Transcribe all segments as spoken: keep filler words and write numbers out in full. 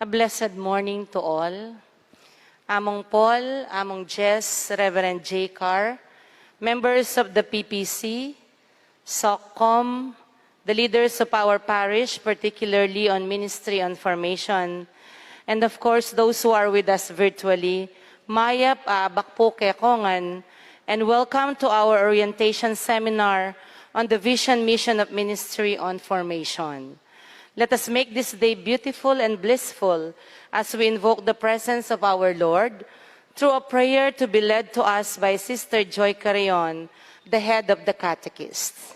A blessed morning to all. Among Paul, Among Jess, Reverend J. Carr, members of the P P C, SOCCOM, the leaders of our parish, particularly on Ministry on Formation, and of course, those who are with us virtually, mayap a abak pu kekongan, and welcome to our orientation seminar on the vision mission of Ministry on Formation. Let us make this day beautiful and blissful as we invoke the presence of our Lord through a prayer to be led to us by Sister Joy Carrion, the head of the catechists.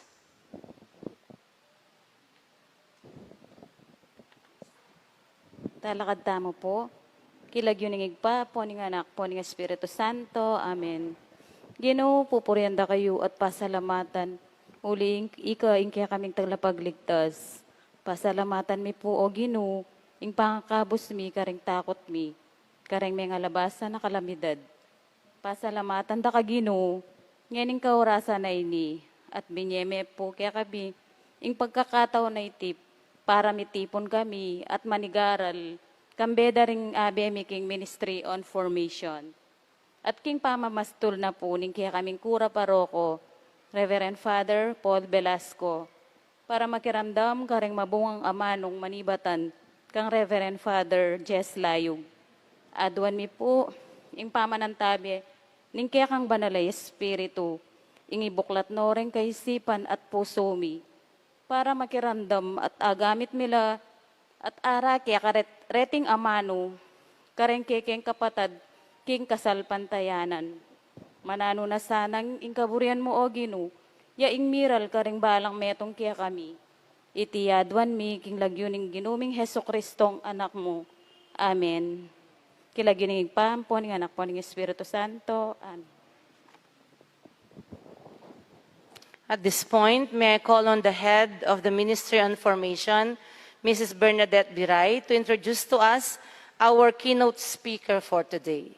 Talakad tamu pu. King lagyu ning Ibpa, ampo ning Anak, ampo ning Espiritu Santo. Amen. Ginu, pupurian da kayu at pasalamatan, uli ing-, ika ing kekaming Tagapagligtas. Pasalamatan mi pu, O Ginu, ing pangakabus mi karing takut mi, karing mengalabasan a kalamidad. Pasalamatan da ka, Ginu, ngening kaurasan a ini, at binye me pu kekami ing pagkakataon a iti para mitipun kami at manigaral, kambe da ring abe mi king Ministry on Formation at king pamamastul na pu ning kekaming kura paroko, Reverend Father Paul Velasco, para makiramdam karing mabungang amanung manibatan kang Reverend Father Jess Layug. Aduan mi pu ing pamanantabe ning kekang Banal a Espiritu, ing ibuklat no ring kaisipan at pusu mi, para makiramdam at agamit mi la at arake karet-, reting amanu kareng kekeng kapatad king kasalpantayanan. Mananu na sanang ing kaburian mu, O Ginu, ya ing miral karing balang metung kekami. Iti aduan mi king lagyu ning Ginu ming Jesucristong Anak mu. Amen. King lagyu ning Ibpa, ampo ning Anak, ampo ning Espiritu Santo. Amen. At this point, may I call on the head of the Ministry on Formation, Missus Bernadette Biray, to introduce to us our keynote speaker for today.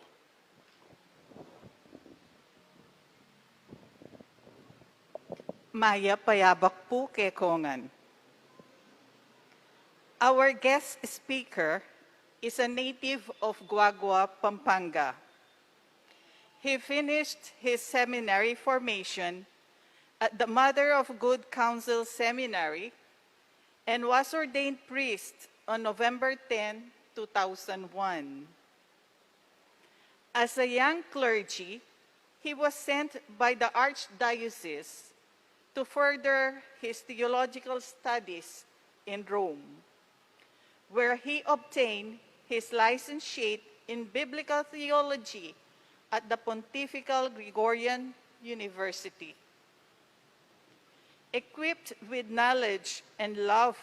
Mayap a abak pu kekongan. Our guest speaker is a native of Guagua, Pampanga. He finished his seminary formation at the Mother of Good Counsel Seminary and was ordained priest on November ten, two thousand one. As a young clergy, he was sent by the Archdiocese to further his theological studies in Rome, where he obtained his licentiate in biblical theology at the Pontifical Gregorian University. Equipped with knowledge and love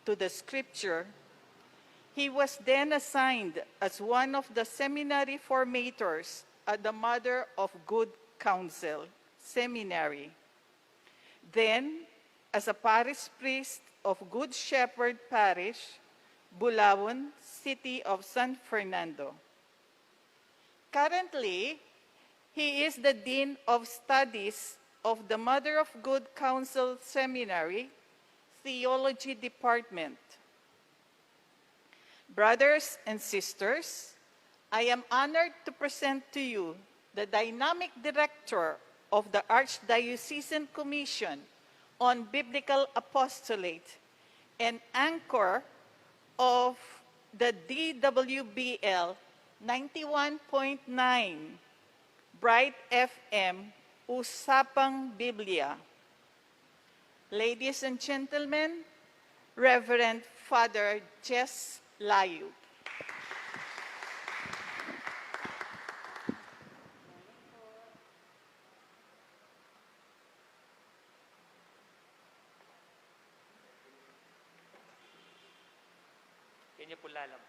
to the Scripture, he was then assigned as one of the seminary formators at the Mother of Good Counsel Seminary, then as a parish priest of Good Shepherd Parish, Bulaon, City of San Fernando. Currently, he is the Dean of Studies of the Mother of Good Counsel Seminary Theology Department. Brothers and sisters, I am honored to present to you the dynamic director of the Archdiocesan Commission on Biblical Apostolate and anchor of the D W B L ninety-one point nine Bright F M, Usapang Biblia. Ladies and gentlemen, Reverend Father Jess Layug. Kanya po lalam.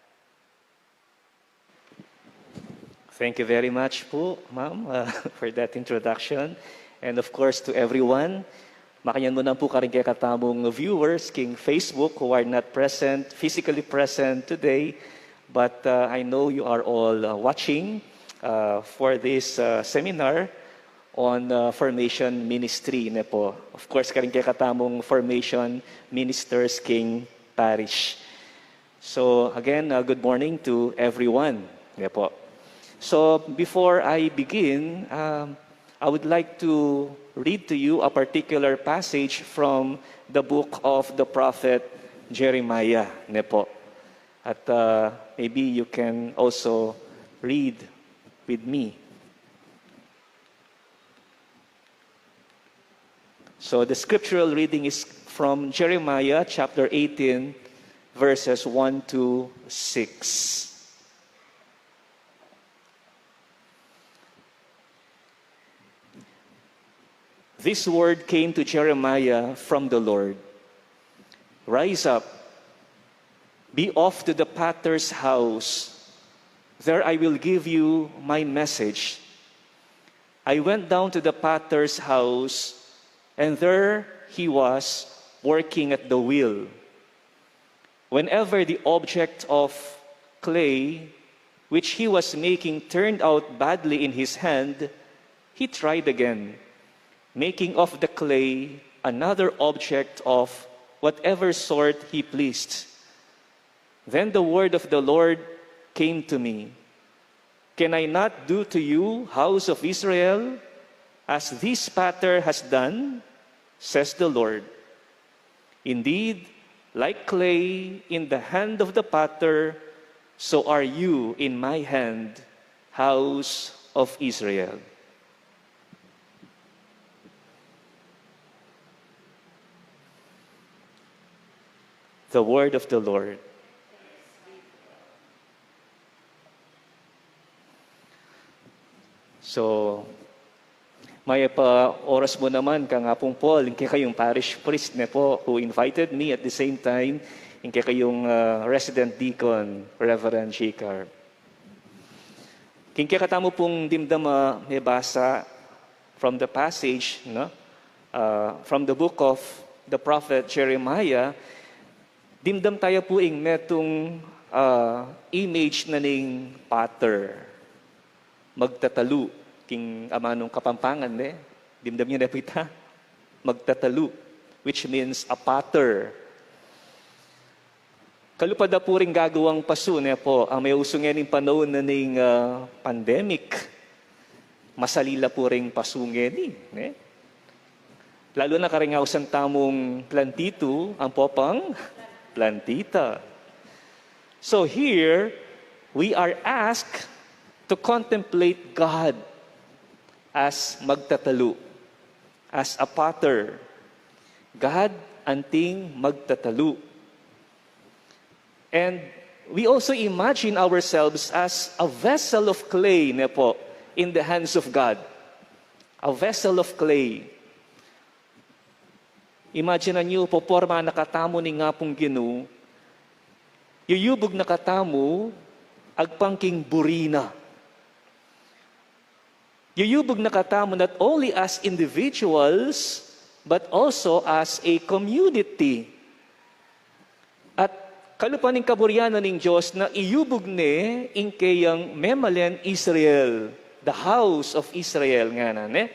Thank you very much po, ma'am, uh, for that introduction. And of course, to everyone, makanyan mu na po karing kekatamung viewers king Facebook who are not present, physically present today, but, uh, I know you are all, uh, watching, uh, for this, uh, seminar on, uh, formation ministry, ne po. Of course, karing kekatamung formation ministers king parish. So again, uh, good morning to everyone. Yan po. So before I begin, um, I would like to read to you a particular passage from the book of the prophet Jeremiah. Yan po. At uh, maybe you can also read with me. So the scriptural reading is from Jeremiah chapter eighteen, verses one to six. This word came to Jeremiah from the Lord. "Rise up, be off to the potter's house. There I will give you my message." I went down to the potter's house, and there he was working at the wheel. Whenever the object of clay which he was making turned out badly in his hand, he tried again, making of the clay another object of whatever sort he pleased. Then the word of the Lord came to me. "Can I not do to you, house of Israel, as this potter has done?" says the Lord. "Indeed, like clay in the hand of the potter, so are you in my hand, house of Israel." The word of the Lord. So, mayap a oras mu naman kang Apung Paul, ing kekayung parish priest ne po, who invited me, at the same time ing kekayung uh, resident deacon, Reverend Jcar. King kekatamu pung dimdam a mebasa from the passage, no? Uh, from the book of the prophet Jeremiah, dimdam taya pu ing metung uh, image na ning potter. Magtatalu, king amanung Kapampangan, ne? Dimdam yu ne pu ita? Magtatalu, which means a potter. Kalupa da pu ring gagawang pasu, ne po, a meusu ngening panaun na ning uh, pandemic. Masali la pu ring pasu ngeni, ne? Lalu na karing ausan tamung plantitu, ampo pang plantita. So here, we are asked to contemplate God as magtatalu, as a potter. God anting magtatalu. And we also imagine ourselves as a vessel of clay, ne po, in the hands of God. A vessel of clay. Imagine yu, poporma na katamu ning Apung Ginu, yuyubug na katamu agpang king buri na. Yuyubug na katamu not only as individuals, but also as a community. At kalupa ning kaburian na ning Dios na iyubug ne ing keyang memalen Israel, the house of Israel ngana, ne?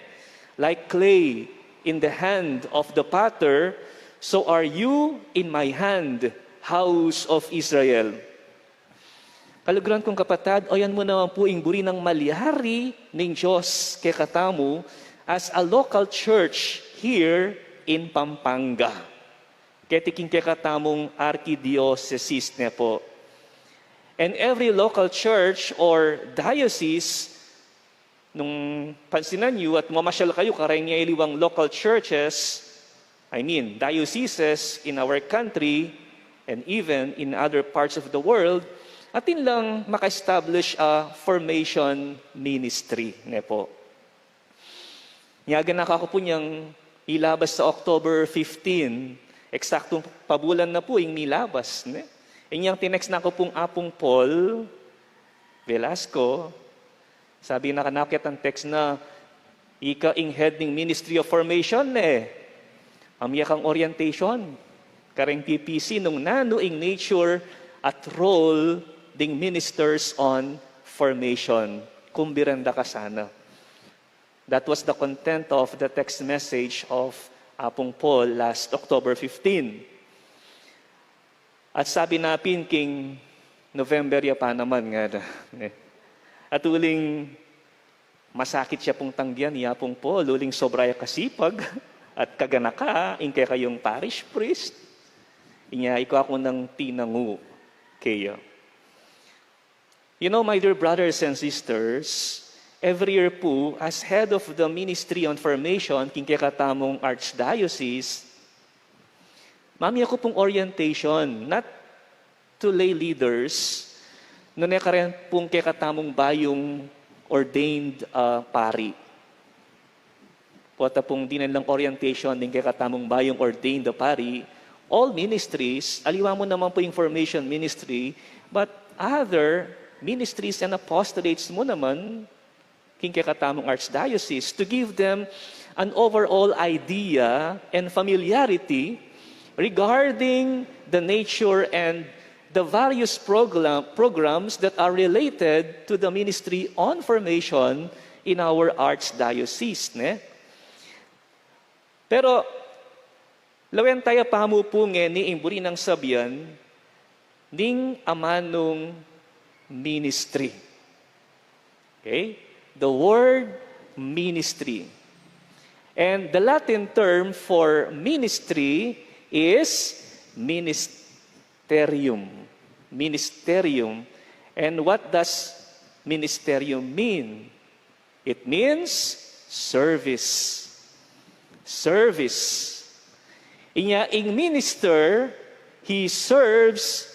Like clay in the hand of the potter, so are you in my hand, house of Israel. Kaluguran kung kapatad, ayan mu naman pu ing buri nang malyari ning Dios kekatamu as a local church here in Pampanga. Keti king kekatamung arkidiocese ne po. And every local church or diocese, nung pansinan yu at mamasyal kayu kareng aliwang local churches, I mean, dioceses in our country and even in other parts of the world, atin lang maka-establish a formation ministry, ne po. Nyagan na kaku pu inyang milabas sa October fifteen, eksaktong pabulan na pu ing milabas, ne? Inyang tinext na ku pung Apung Paul Velasco, sabi na kanaku ketang text na, "Ika ing head ning Ministry of Formation, ne? Amya kang orientation kareng P P C nung nanu ing nature at role ding ministers on formation." Kumbiran da ka sana. That was the content of the text message of Apung Paul last October fifteen. At sabi na pin king November ya pa naman nga da, ne? At uling masakit ya pung tanggian, ya pung Paul, uling sobra ya kasipag at kaganaka, ing kekayung parish priest. Inya, ikwa ku nang tinangu keya. You know, my dear brothers and sisters, every year po, as head of the Ministry on Formation, king kekatamung Archdiocese, mamie ku pung orientation, not to lay leaders, nune karin pung kekatamung bayung ordained, ah, pari. Pota pung dinan lang orientation ding kekatamung bayung ordained a pari, all ministries, aliwa mu naman pu ing Formation Ministry, but other ministries and apostolates mu naman, king kekatamung archdiocese, to give them an overall idea and familiarity regarding the nature and the various program, programs that are related to the ministry on formation in our archdiocese, ne? Pero, lawen taya pa mu pu ngeni ing buri nang sabian ning amanung ministry. Okay? The word ministry. And the Latin term for ministry is ministerium. Ministerium. And what does ministerium mean? It means service. Service. Inya, ing minister, he serves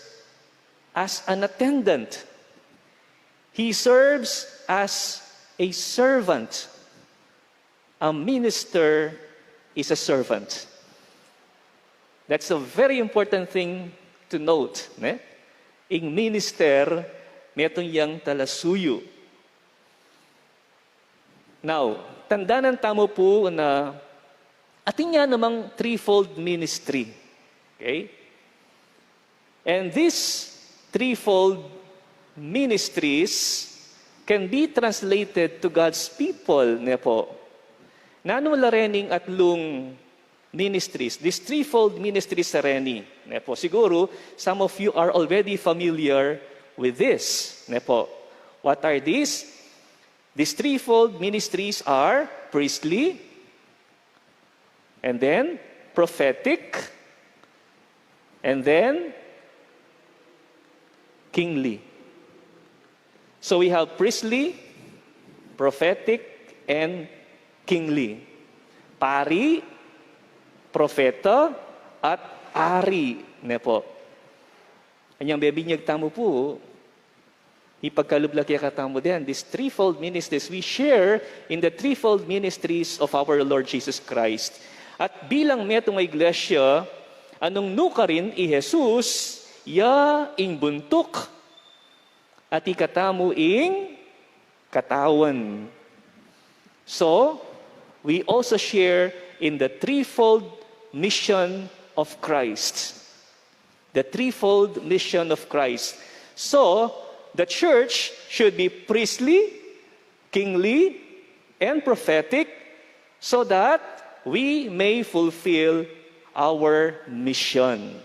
as an attendant. He serves as a servant. A minister is a servant. That's a very important thing to note, ne? Ing minister, metung yang talasuyu. Now, tandanan tamu pu na atin ya namang threefold ministry. Okay? And these threefold ministries can be translated to God's people, ne po. Nanu la rening atlung ministries, these threefold ministries a reni, ne po. Siguru, some of you are already familiar with this, ne po. What are these? These threefold ministries are priestly, and then prophetic, and then kingly. So we have priestly, prophetic, and kingly. Pari, propeta, at ari, ne po. Anyang bebinyag tamu pu, ipagkalub la kekatamu den, these threefold ministries. We share in the threefold ministries of our Lord Jesus Christ. At bilang metung a iglesia, nung nukarin i Jesus, ya ing buntuk, at ikatamu ing katawan. So, we also share in the threefold mission of Christ. The threefold mission of Christ. So, the church should be priestly, kingly, and prophetic, so that we may fulfill our mission.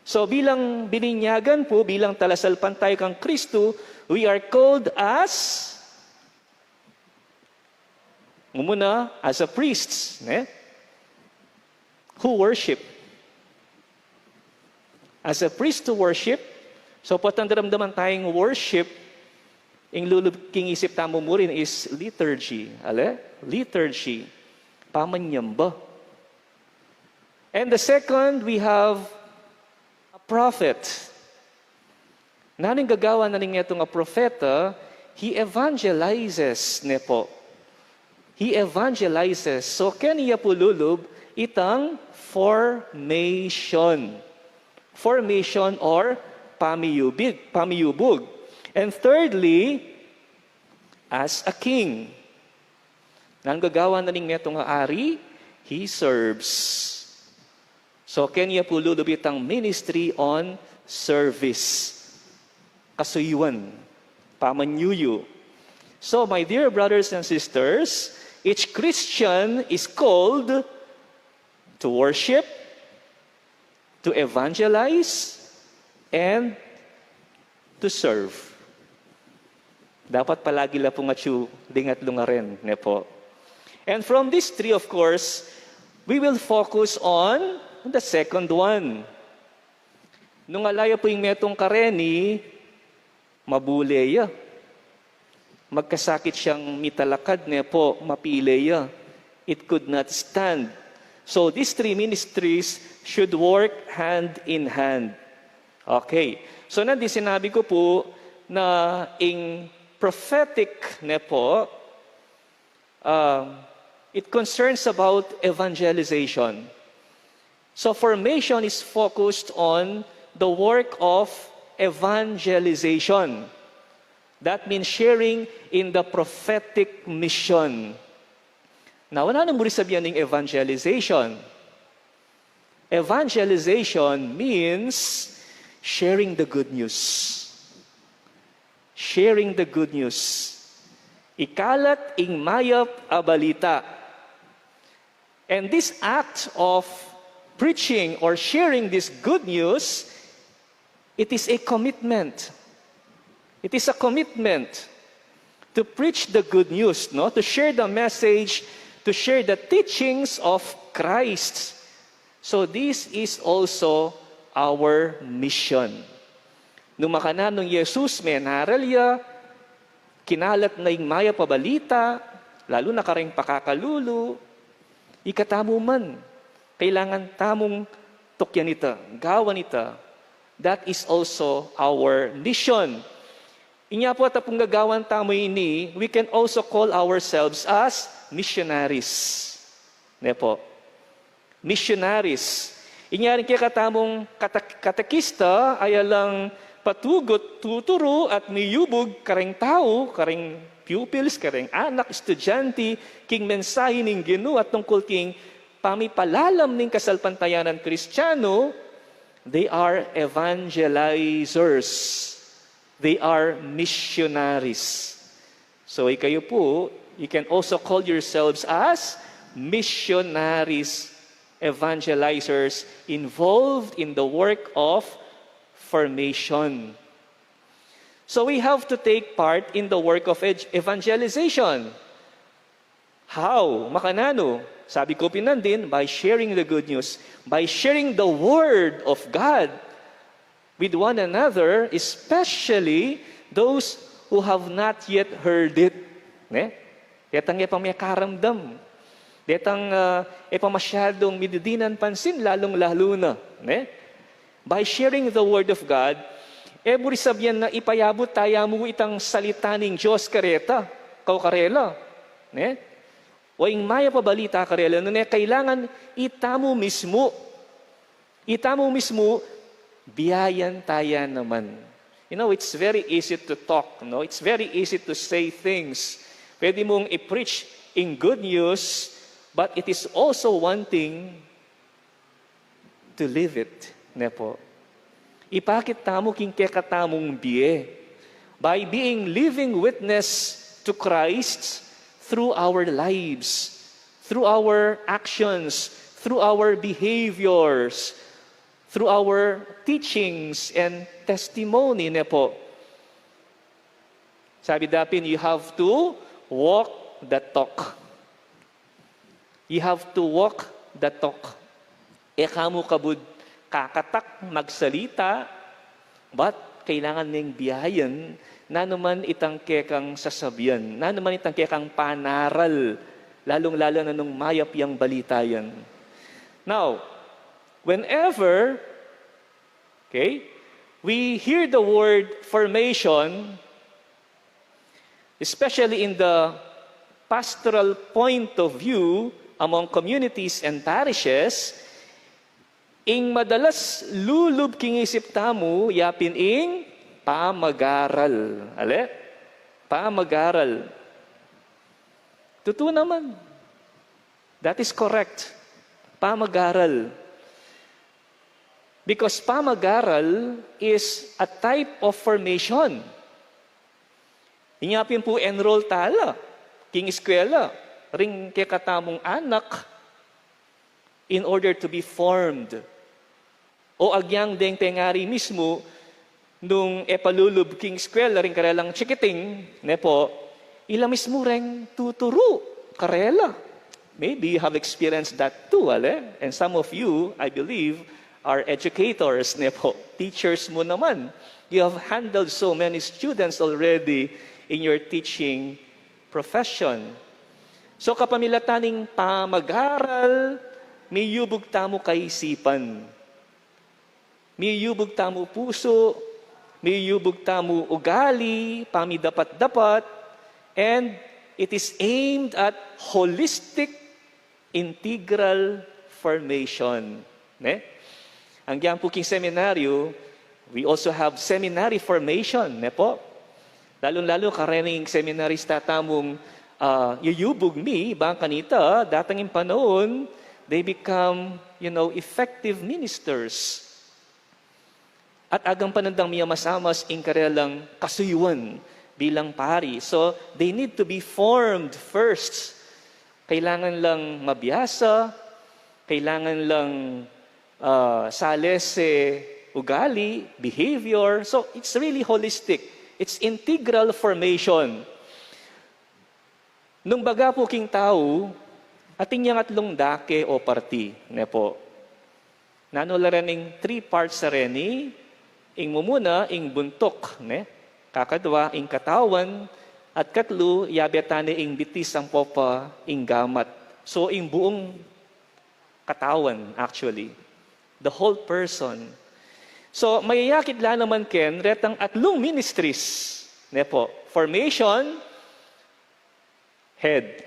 So, bilang bininyagan pu, bilang talasalpantaya kang Kristu, we are called as, ngumuna, as a priests, ne? Who worship. As a priest to worship, so potang daramdaman tayang worship, ing lulub king isip tamu murin is liturgy. Ale? Liturgy. Pamanyamba. And the second, we have a prophet. Nanung gagawan na ning metung a propeta, he evangelizes, ne po. He evangelizes. So, keni ya pu lulub itang formation. Formation or pamiyubig, pamiyubug. And thirdly, as a king. Nanung gagawan na ning metung a ari, he serves. So, keni ya pu lulub itang ministry on service. Kasuyuan, pamanyuyu. So, my dear brothers and sisters, each Christian is called to worship, to evangelize, and to serve. Dapat palagi la pung atyu ding atlung aren, ne po? And from these three, of course, we will focus on the second one. Nung ala ya pu ing metung kareni, mabule ya. Magkasakit yang mitalakad, ne po, mapile ya. It could not stand. So these three ministries should work hand in hand. Okay. So nandin sinabi ku pu na ing prophetic, ne po, um, it concerns about evangelization. So formation is focused on the work of evangelization. That means sharing in the prophetic mission. Now, nanu mu ring sabian ning evangelization? Evangelization means sharing the good news. Sharing the good news. Ikalat ing mayap a balita. And this act of preaching or sharing this good news, it is a commitment. It is a commitment to preach the good news, no? To share the message, to share the teachings of Christ. So this is also our mission. Nung makananu nung Jesus, menaral ya, kinalat na ing mayap a balita, lalu na kareng pakakalulu, ikatamu man, kailangan tamung tukyan ita, gawan ita. That is also our mission. Inya pu, at apung gagawan tamu ini, we can also call ourselves as missionaries. Ne po? Missionaries. Inya rin kekatamung kata-, katekista, ay alang patugut, tuturu, at miyubug kareng tau, kareng pupils, kareng anak, estudyante, king mensahe ning Ginu at tungkul king pamipalalam ning kasalpantayanan Kristiyanu, they are evangelizers. They are missionaries. So ikayu pu, you can also call yourselves as missionaries, evangelizers involved in the work of formation. So we have to take part in the work of ej-, evangelization. How? Makananu? Sabi ku pin nandin, by sharing the good news, by sharing the word of God with one another, especially those who have not yet heard it. Ne? Detang e pa mekaramdam. Detang, ah, e pa masyadung mididinan pansin, lalung-lalu na. Ne? By sharing the word of God, e mu ri sabian na ipayabut taya mu itang salita ning Dios kareta, kau karela. Ne? O ing mayap a balita karela, nune kailangan itamu mismu. Itamu mismu, biayan taya naman. You know, it's very easy to talk, no? It's very easy to say things. Pwede mung i-preach in good news, but it is also one thing to live it, ne po? Ipakit tamu king kekatamung bie by being living witness to Christ through our lives, through our actions, through our behaviors, through our teachings and testimony, ne po? Sabi da pin, you have to walk the talk. You have to walk the talk. E ka mu kabud kakatak magsalita, but kailangan meng biayan, nanu man itang kekang sasabian, nanu man itang kekang panaral, lalung-lalu na nung mayap yang balita yan. Now, whenever, okay, we hear the word formation, especially in the pastoral point of view among communities and parishes, ing madalas lulub king isip tamu, yapin ing pamagaral. Ale? Pamagaral. Tutu naman. That is correct. Pamagaral. Because pamagaral is a type of formation. Inya pin pu enroll tala king eskwela ring kekatamung anak in order to be formed. O agyang deng pengari mismu, Nung e pa lulub king eskwela ring karelang chikiting, ne po, ila mismu reng tuturu karela. Maybe you have experienced that too, ale? And some of you, I believe, are educators, ne po, teachers mu naman. You have handled so many students already in your teaching profession. So, kapamilatan ning pamagaral, miyubug tamu kaisipan. Miyubug tamu pusu, miyubug tamu ugali, pamidapat-dapat, and it is aimed at holistic integral formation. Ne? Ang gyan pu king seminaryo, we also have seminary formation, ne po? Lalung-lalu, karening seminarista tamung, ah, yuyubug mi, bang kanita, datang ing panaun, they become, you know, effective ministers. At agampanan dang miyamasamas ing karelang kasuyuan bilang pari. So, they need to be formed first. Kailangan lang mabiasa, kailangan lang, ah, sale se ugali, behavior. So, it's really holistic. It's integral formation. Nung baga pu king tau, atin yang atlung dake o parti, ne po. Nanu la rening three parts a reni, ing mumuna, ing buntuk, ne? Kakadwa, ing katawan, at katlu, yabe tane ing bitis, ing popa, ing gamat. So, ing buung katawan, actually. The whole person. So, mayayakit la naman ken retang atlung ministries, ne po. Formation, head,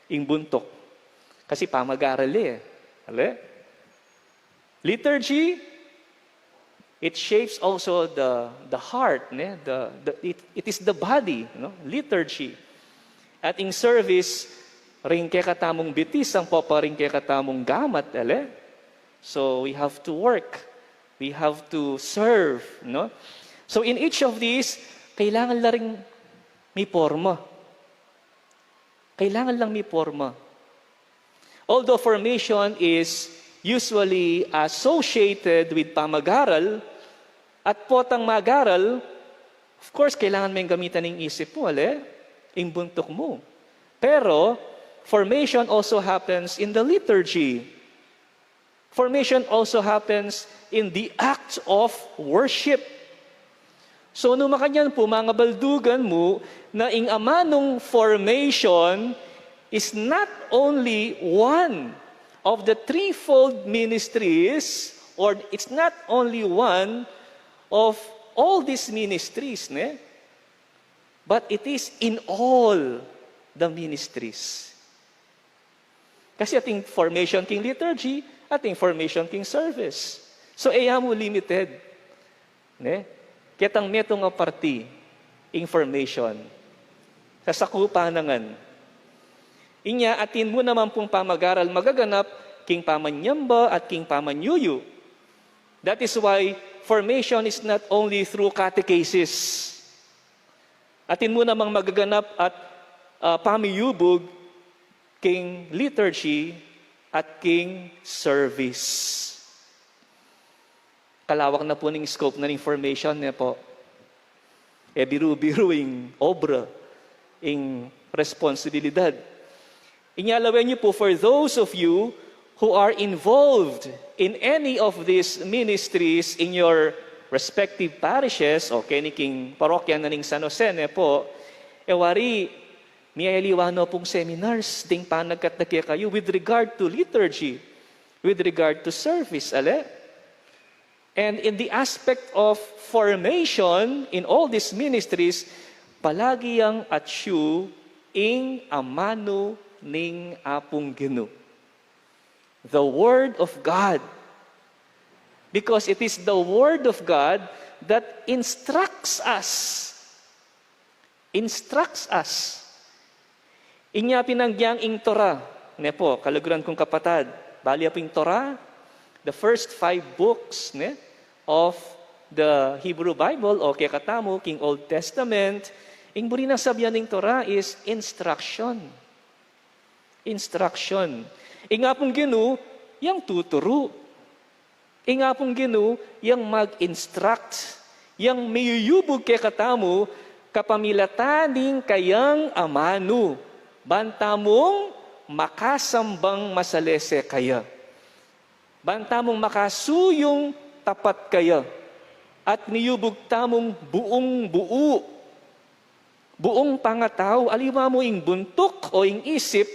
ing buntuk. Kasi pamagaral e. Ale? Liturgy, it shapes also the, the heart, ne? The, the, it, it is the body, no? Liturgy. At ing service, ring kekatamung bitis, ing popa ring kekatamung gamat, ale? So, we have to work. We have to serve, no? So, in each of these, kailangan la ring miporma. Kailangan lang miporma. Although formation is usually associated with pamagaral, at potang magaral, of course, kailangan meng gamitan ing isip mu, ale? Ing buntuk mu. Pero, formation also happens in the liturgy. Formation also happens in the act of worship. So, nung makanyan pu, mangabaldugan mu na ing amanung formation is not only one of the threefold ministries, or it's not only one of all these ministries, ne? But it is in all the ministries. Kasi atin formation king liturgy, atin formation king service. So, e ya mu limited, ne? Ketang metung a parti ing formation. Sasakupan na ngan. Inya, atin mu naman pung pamagaral magaganap king pamanyamba at king pamanyuyu. That is why formation is not only through catechesis. Atin mu namang magaganap at, ah, pamiyubug king liturgy at king service. Kalawak na pu ning scope na ning formation, ne po? E biru-biru ing obra, ing responsibilidad. Inya lawen yu pu, for those of you who are involved in any of these ministries in your respective parishes, o keni king parokya na ning San Jose, ne po, e wari, miyayaliwa no pung seminars ding panagkat da kekayu with regard to liturgy, with regard to service, ale? And in the aspect of formation in all these ministries, palagi yang atyu ing amanu ning Apung Ginu. The Word of God. Because it is the Word of God that instructs us. Instructs us. Inya pin agyang ing Torah, ne po, kaluguran kung kapatad. Bali ya pu ing Torah, the first five books, ne, of the Hebrew Bible, o kekatamu, king Old Testament, ing buri nang sabian ning Torah is instruction. Instruction. Ing Apung Ginu, yang tuturu. Ing Apung Ginu, yang mag-instruct. Yang miyuyubug kekatamu kapamilatan ning kayang amanu, ban tamung makasambang masalese kaya, ban tamung makasuyung tapat kaya, at miyubug tamung buung-buu, buung pangatau, aliwa mu ing buntuk o ing isip,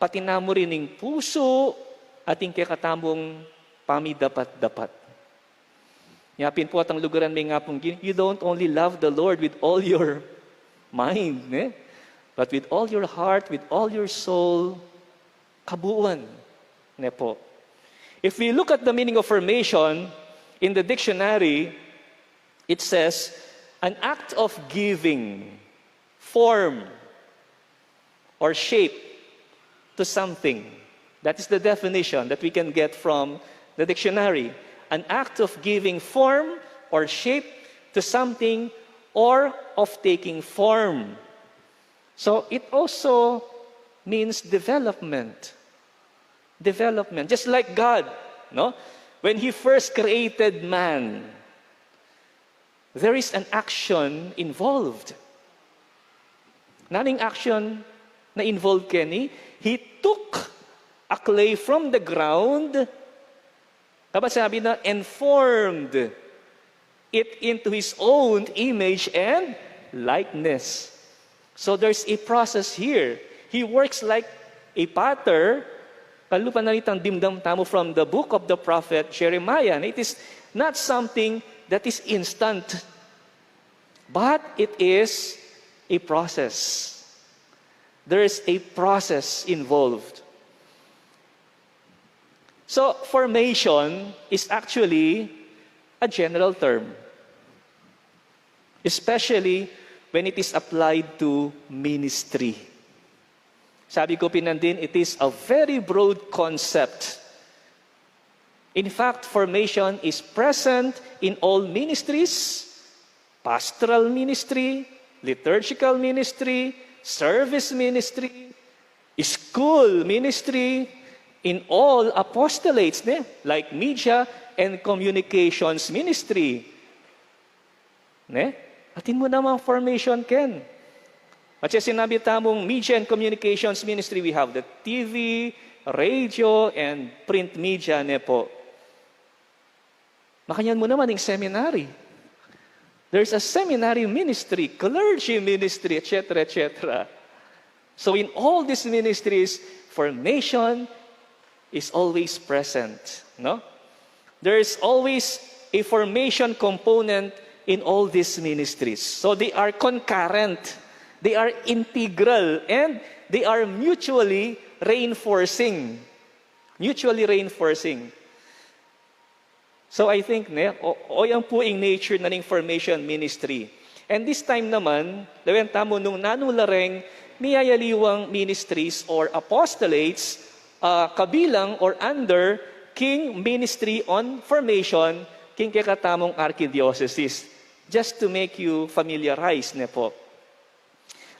pati na mu rin ing pusu, at ing kekatamung pamidapat-dapat. Nya pin pu, atang lugaran me nga pung gin-, you don't only love the Lord with all your mind, ne? But with all your heart, with all your soul, kabuuan, ne po. If we look at the meaning of formation in the dictionary, it says, an act of giving form or shape to something. That is the definition that we can get from the dictionary. An act of giving form or shape to something or of taking form. So it also means development. Development. Just like God, no? When He first created man, there is an action involved. Nanu ing action a involved keni? He took a clay from the ground, dapat sinabi na, and formed it into his own image and likeness. So there's a process here. He works like a potter. Kalupa na ritang dimdam tamu from the book of the prophet Jeremiah. It is not something that is instant, but it is a process. There is a process involved. So, formation is actually a general term, especially when it is applied to ministry. Sabi ko pinandin, it is a very broad concept. In fact, formation is present in all ministries, pastoral ministry, liturgical ministry, service ministry, school ministry, in all apostolates, ne? Like media and communications ministry. Ne? Atin mu naman formation, ken. At siya sinabi tamung media and communications ministry, we have the T V, radio, and print media, ne po. Makanyan mu naman ing seminary. There's a seminary ministry, clergy ministry, et cetera, et cetera. So in all these ministries, formation is always present, no? There is always a formation component in all these ministries. So they are concurrent, they are integral, and they are mutually reinforcing. Mutually reinforcing. So I think, ne, o, o yan pu ing nature na ning formation ministry. And this time naman, lawen tamu nung nanu la reng miyayaliwang ministries or apostolates, ah, kabilang or under king Ministry on Formation, king kekatamung arkidiocese. Just to make you familiarize, ne po.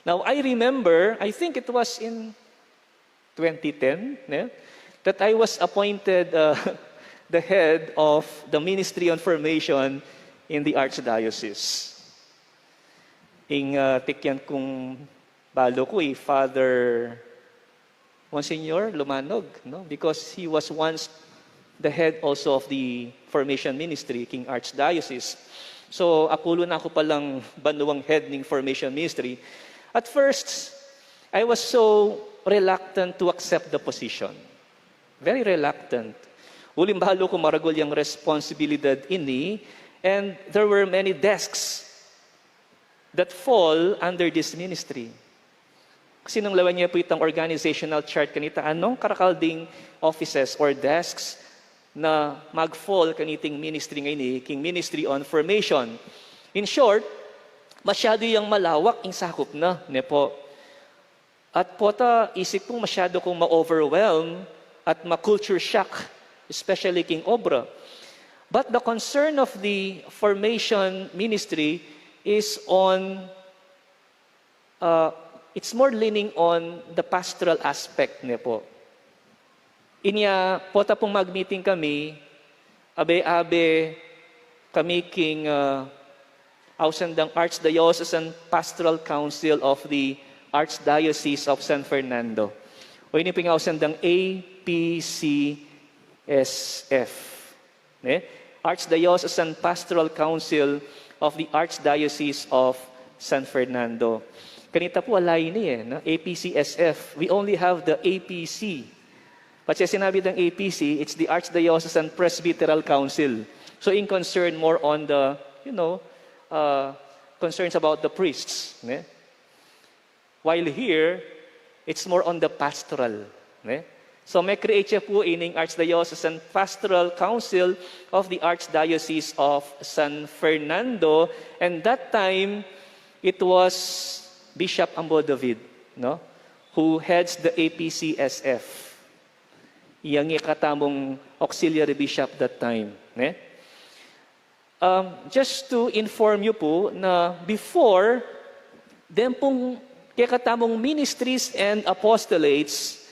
Now, I remember, I think it was in twenty ten, ne, that I was appointed, uh, the head of the Ministry on Formation in the Archdiocese. Ing, uh, tikyan kung balu ku i Father Monsignor Lumanog, no? Because he was once the head also of the formation ministry, king Archdiocese. So, apulu na ku palang banuang head ning formation ministry. At first, I was so reluctant to accept the position. Very reluctant. Uling balu ku maragul yang responsibilidad ini, and there were many desks that fall under this ministry. Kasi nung lawen ye pu itang organizational chart kanita, anong karakal ding offices or desks na mag-fall kaniting ministry ngeni, king Ministry on Formation. In short, masyadu yang malawak ing sakup na, ne po. At pota isip kung masyadu kung ma-overwhelm at ma-culture shock, especially king obra. But the concern of the formation ministry is on, uh, it's more leaning on the pastoral aspect, ne po. Inya, pota pung mag-meeting kami, abe-abe kami king, uh, ausan dang Archdiocesan Pastoral Council of the Archdiocese of San Fernando. O ini pu ing ausan dang A P C S F. Ne? Archdiocesan Pastoral Council of the Archdiocese of San Fernando. Kanita pu ala ini e, no? A P C S F. We only have the A P C. Pati sinabi dang A P C, it's the Archdiocesan Presbyteral Council. So in concern more on the, you know, uh, concerns about the priests. Ne? While here, it's more on the pastoral. Ne? So, me-create ya pu ining Archdiocesan Pastoral Council of the Archdiocese of San Fernando. And that time, it was Bishop Ambo David, no? Who heads the A P C S F. Yang ikatamung auxiliary bishop that time. Ne? Um, just to inform you po na before, den pong kekatamung ministries and apostolates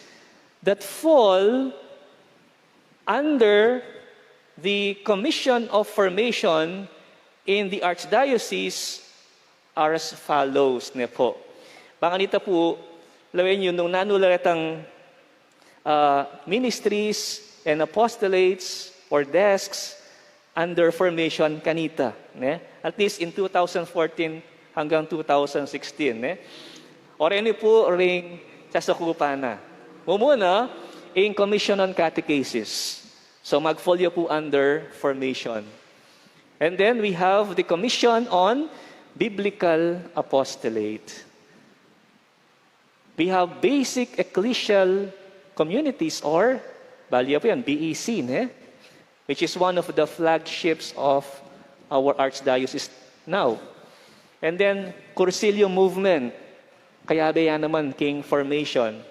that fall under the Commission of Formation in the Archdiocese are as follows, ne po. Bang kanita po, lawen yu nung nanu la retang uh, ministries and apostolates or desks under formation kanita. Ne? At least in two thousand fourteen hanggang two thousand sixteen. Ne? O reni po ring sasakupan na. Mumuna, in Commission on Catechesis. So magfollow po under formation. And then we have the Commission on Biblical Apostolate. We have basic ecclesial communities or, bali ya po yan, B E C, ne? Which is one of the flagships of our archdiocese now. And then, Cursillo movement, kayabe ya naman king formation.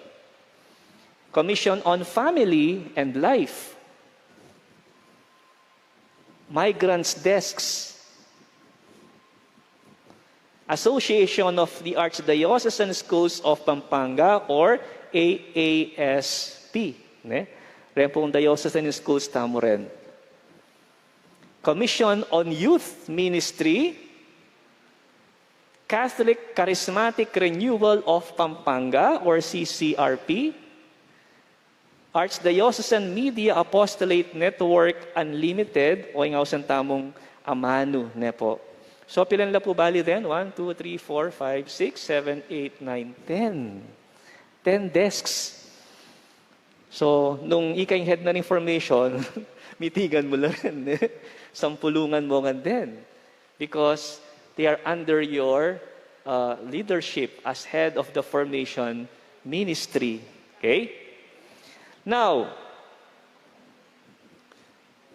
Commission on Family and Life. Migrants Desks, Association of the Archdiocesan Schools of Pampanga or A A S P. Ne? Ren pong diocesan schools tamu ren. Commission on Youth Ministry, Catholic Charismatic Renewal of Pampanga or C C R P, Archdiocesan Media Apostolate Network Unlimited, o ing ausan tamung amanu, ne po. So, pilan la po bali rin? One, two, three, four, five, six, seven, eight, nine, ten. Ten desks. So, nung ika ing head na ning formation, mitigan mu la rin, eh. Sampulungan mu ngan din. Because they are under your uh, leadership as head of the formation ministry. Okay? Now,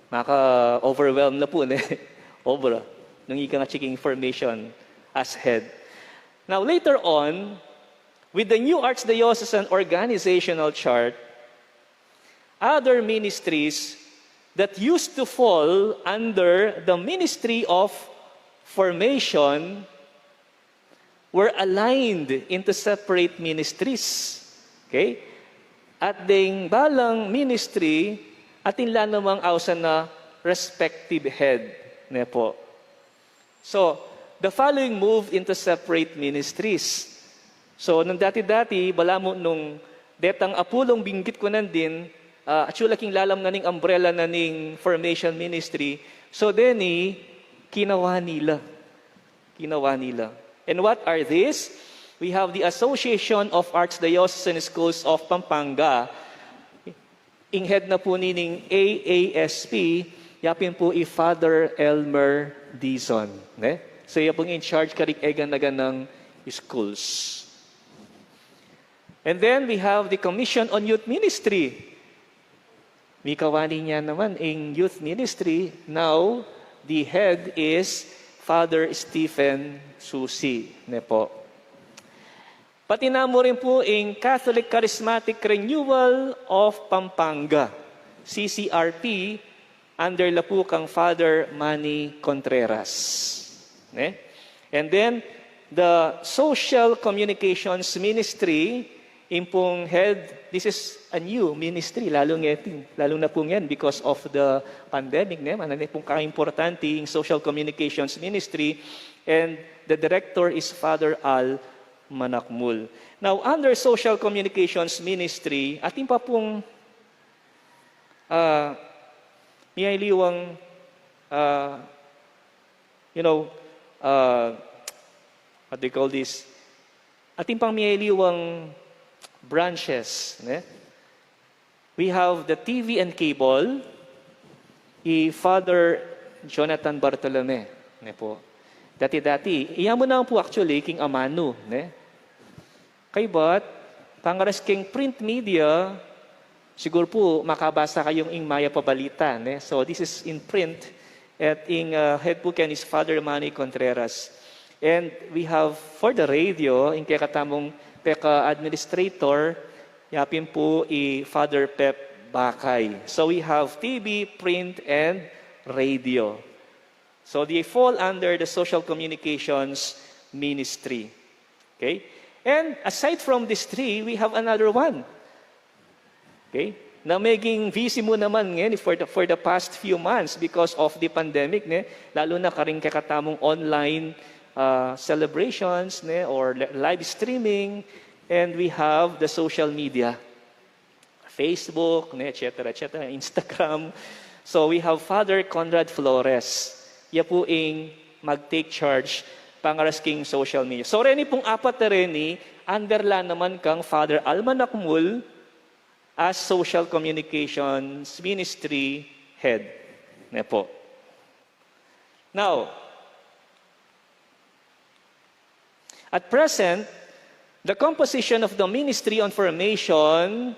maka-overwhelm na po, ne? Obra. Nung ika nga checking formation as head. Now, later on, with the new archdiocesan organizational chart, other ministries that used to fall under the ministry of formation were aligned into separate ministries. Okay? At ding balang ministry, atin la namang ausan na respective head, ne po. So, the following move into separate ministries. So, nung dati-dati, balamu nung detang apulung binggit ku nandin, ah, atsu la king lalam na ning umbrella na ning formation ministry. So, deni, kinawani la. Kinawani la. And what are these? We have the Association of Archdiocesan Schools of Pampanga. Ing head na po nining A A S P, ya pin po i Father Elmer Dizon. Ne? So, ya pong in charge karing eganaganang schools. And then we have the Commission on Youth Ministry. Mikawani ne naman ing youth ministry. Now, the head is Father Stephen Susi. Ne po. Pati na mu rin po ing Catholic Charismatic Renewal of Pampanga, C C R P, under la po kang Father Manny Contreras. Ne? And then, the Social Communications Ministry, ing pong head, this is a new ministry, lalo ngeni, lalo na po ngayon because of the pandemic, ne? Mana ne pong kaimportante ing Social Communications Ministry, And the director is Father Al Manakmul. Now, under social communications ministry, atin pa pung, ah, miyaliwang, ah, you know, ah, what do you call this? Atin pang miyaliwang branches, ne? We have the T V and cable, i Father Jonathan Bartolome, ne po. Dati-dati, iya mu na pu actually king amanu, ne? Kaybat, pangaras king print media, siguro pu makabasa kayung ing Mayap a Balita, ne? So this is in print, at ing, uh, head pu ken is Father Manny Contreras. And we have for the radio, ing kekatamung peka administrator, yapin pu i Father Pep Bakay. So we have T V, print, and radio. So they fall under the social communications ministry. Okay? And aside from these three, we have another one. Okay? Na meging busy mu naman ngayon for the, for the past few months because of the pandemic, ne? Lalo na karing kekatamung online, uh, celebrations, ne? Or li-, live streaming. And we have the social media. Facebook, ne, et cetera, et cetera, Instagram. So we have Father Conrad Flores. Iya pu ing mag-take charge pangaras king social media. So reni pung apat a reni, under la naman kang Father Al Manakmul as social communications ministry head. Ne po. Now, at present, the composition of the Ministry on Formation,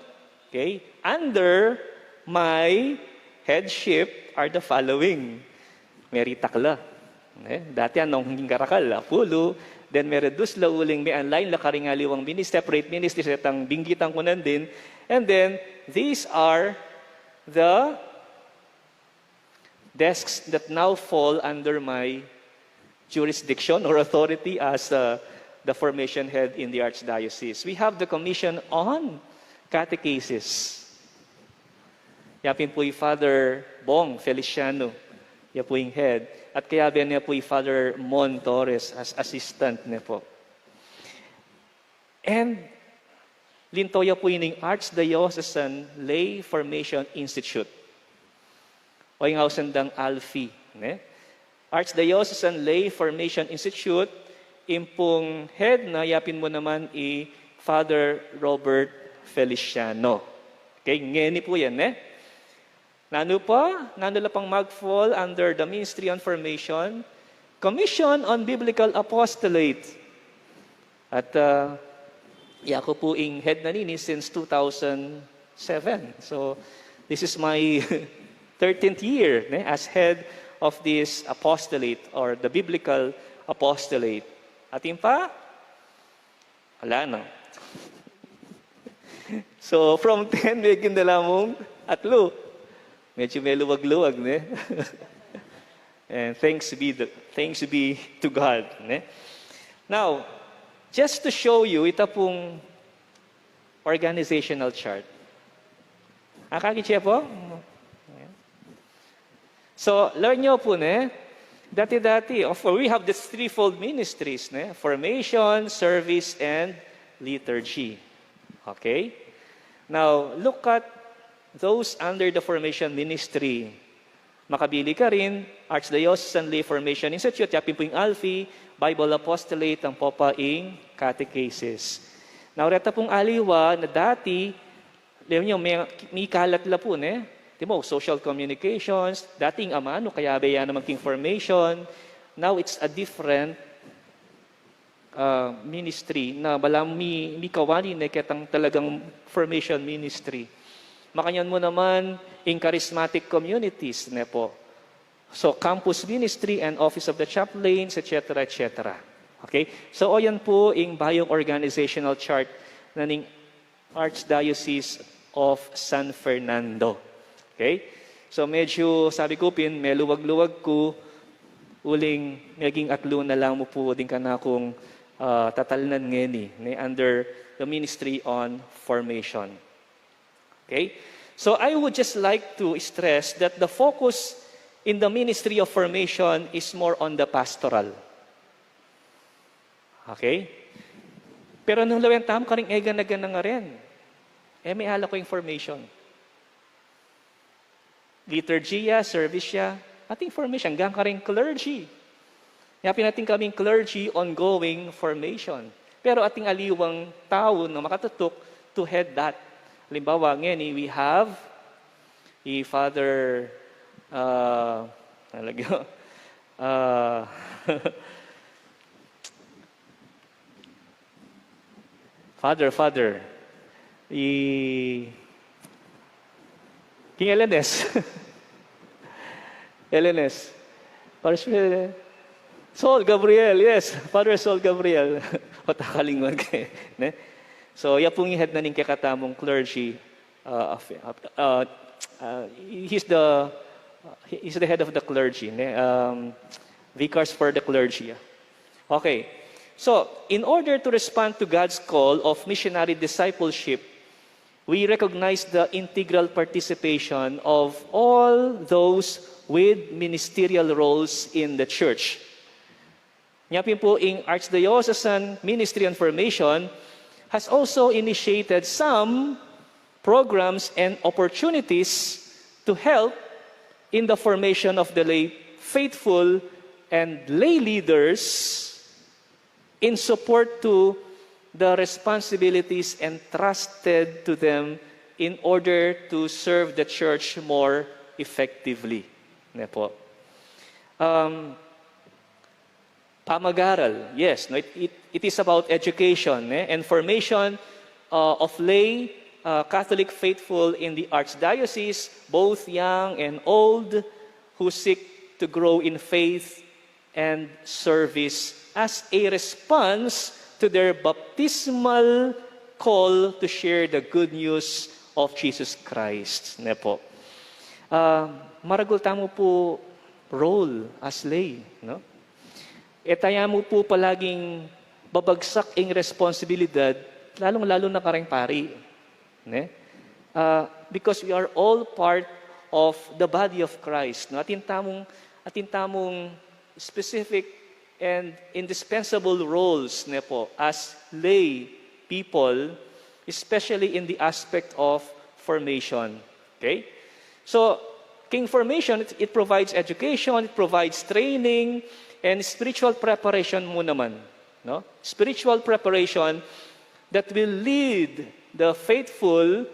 okay, under my headship are the following. Meri takla. Eh, dati anong king karakal, apulu, then me-reduce la uling me-align la karing aliwang ministry, separate ministry, setang binggitan ku nandin. And then, these are the desks that now fall under my jurisdiction or authority as, uh, the formation head in the Archdiocese. We have the Commission on Catechesis. Yapin pu i Father Bong Feliciano. Iya pu ing head. At kayabe na pu i Father Mon Torres as assistant ne po. And linto ya pu ining Archdiocesan Lay Formation Institute. O ing ausan dang ALFI, ne? Archdiocesan Lay Formation Institute, ing pung head na yapin mu naman i Father Robert Feliciano. Okay, ngeni pu yan, ne? Nanu pa? Nanu la pang mag-fall under the Ministry on Formation? Commission on Biblical Apostolate. At, uh, yaku pu ing head na nini since two thousand seven. So, this is my thirteenth year, ne, as head of this apostolate or the biblical apostolate. Atin pa? Wala na. So, from ten, meging na lamang atlu. Medyo meluwag-luwag, ne? And thanks be the, thanks be to God, ne? Now, just to show you, ita pung organizational chart. Akakit siya po? So, learn nyo po, ne? Dati-dati, of course, we have these threefold ministries, ne? Formation, service, and liturgy. Okay? Now, look at those under the formation ministry. Makabili karin, Archdiocesan Lay Formation Institute, yapin pu ing ALFI, Bible Apostolate, ampo pa ing catechesis. Now, reta pung aliwa na dati, alam nyo, may, may kalat la pu, ne? Di mo, social communications, dating amanu, kayabe ya naman king formation. Now, it's a different, uh, ministry na balamu mi, mikawani ne ketang talagang formation ministry. Makanyan mu naman ing charismatic communities, ne po? So, campus ministry and office of the chaplains, et cetera, et cetera. Okay? So, o yan pu ing bayung organizational chart na ning Archdiocese of San Fernando. Okay? So, medyo, sabi ku pin, meluwag-luwag ku, uling meging atlu na lang mu pu ding kanakung, ah, tatalnan ngeni, ne, under the Ministry on Formation. Okay? So, I would just like to stress that the focus in the Ministry of Formation is more on the pastoral. Okay? Pero nung lawen tamu karing egana-gana ngeni, e, me ala kung information. Liturgy ya, service ya, ating formation, anggang karing clergy. Nya pin atin kaming clergy ongoing formation. Pero ating aliwang tau na makatutuk to head that. Halimbawa, ngeni, we have i Father, uh, ano lagi, uh, Father, Father, i King L N S. L N S. Father Sol Gabriel, yes. Father Sol Gabriel. Patakalingwan kayu, ne? So, ya pung i-head na ning kekatamung clergy. Uh, of, uh, uh, he's the, he's the head of the clergy, ne? Um, vicars for the clergy. Okay. So, in order to respond to God's call of missionary discipleship, we recognize the integral participation of all those with ministerial roles in the church. Nya pin pu, ing Archdiocesan Ministry on Formation has also initiated some programs and opportunities to help in the formation of the lay faithful and lay leaders in support to the responsibilities entrusted to them in order to serve the church more effectively. Ne po? Um, pamag-aral, yes, no, it, it, it is about education, eh, and formation, uh, of lay, uh, Catholic faithful in the Archdiocese, both young and old, who seek to grow in faith and service as a response to their baptismal call to share the good news of Jesus Christ. Ne po? Ah, maragul tamu pu role as lay, no? E tamu pu palaging babagsak ing responsibilidad, lalung-lalu na karing pari, ne? Ah, because we are all part of the body of Christ, no? Atin tamung, atin tamung specific and indispensable roles, ne po, as lay people, especially in the aspect of formation. Okay? So, king formation, it, it provides education, it provides training, and spiritual preparation mu naman, no? Spiritual preparation that will lead the faithful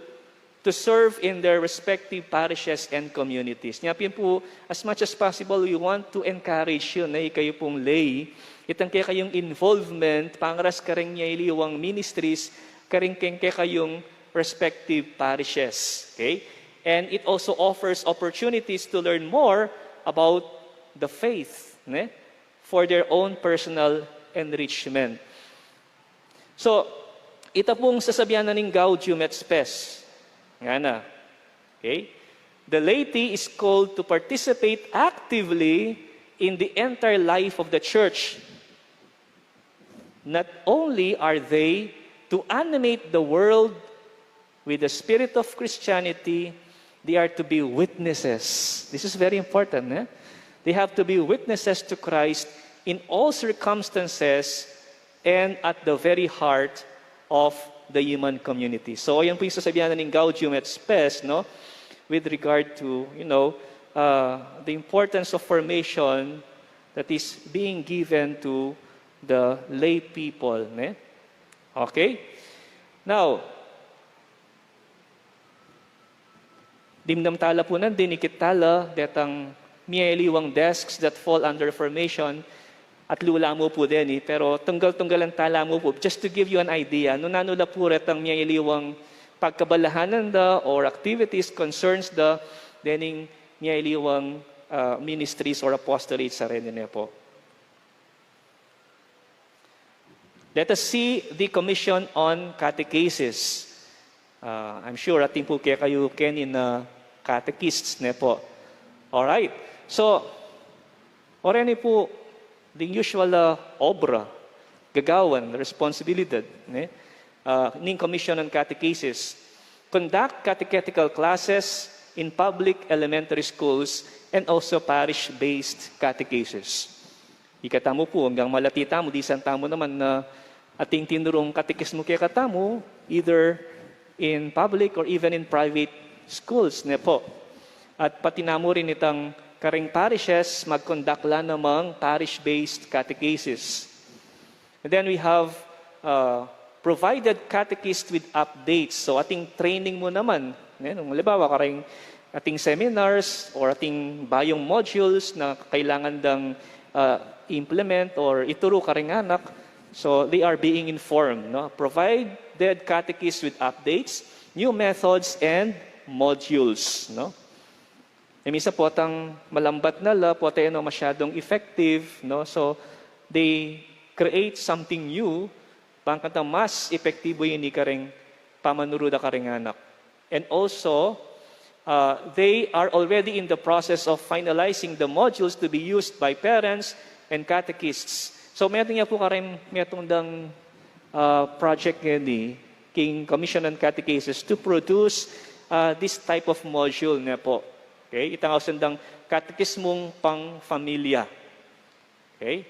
to serve in their respective parishes and communities. Nya pin pu, as much as possible, we want to encourage you, ne, ikayu pung lay, itang kekayung involvement, pangaras karing miyaliwang ministries, karing keng kekayung respective parishes. Okay? And it also offers opportunities to learn more about the faith, ne? For their own personal enrichment. So, ita pung sasabian na ning Gaudium et Spes. Ngana. Okay? The laity is called to participate actively in the entire life of the church. Not only are they to animate the world with the spirit of Christianity, they are to be witnesses. This is very important, eh? They have to be witnesses to Christ in all circumstances and at the very heart of the human community. So, ayan po yung sasabihan na ning Gaudium et Spes, no? With regard to, you know, uh, the importance of formation that is being given to the lay people, ne? Okay? Now, dimdam tala pu nandin, ikit tala detang miyaliwang desks that fall under formation, at lula mu pu deni, pero tunggal-tunggalan tala mu pu, just to give you an idea, nung nanu la pu retang miyaliwang pagkabalahanan da or activities, concerns da, dening miyaliwang, uh, ministries or apostolates a reni ne po. Let us see the Commission on Catechesis. Uh, I'm sure atin pu kekayu keni na catechists, ne po? Alright. So, oreni pu, ding usual, uh, obra, gagawan, responsibilidad, ne? Uh, ning Commission on Catechesis. Conduct catechetical classes in public elementary schools and also parish-based catechesis. Ikatamu pu, anggang malati tamu, disan tamu naman na ating tinurung katekismu kekatamu, either in public or even in private schools, ne po. At pati namu rin itang kareng parishes, mag-conduct la namang parish-based catechesis. And then we have uh, provided catechist with updates. So ating training mu naman, ne? Nung halimbawa, kareng ating seminars or ating bayung modules na kailangan dang uh, implement or ituru kareng anak, so they are being informed, no? Provided catechist with updates, new methods, and modules, no? E minsan potang malambat na la, pota e no masyadong effective, no? So they create something new, bang kanita mas epektibu ini kareng pamanuru da kareng anak. And also, uh, they are already in the process of finalizing the modules to be used by parents and catechists. So metung ya pu kareng, metung dang uh, project ngeni king Commission on Catechesis to produce uh, this type of module, ne po. Okay? Itang ausan dang katekismung pangfamilya. Okay?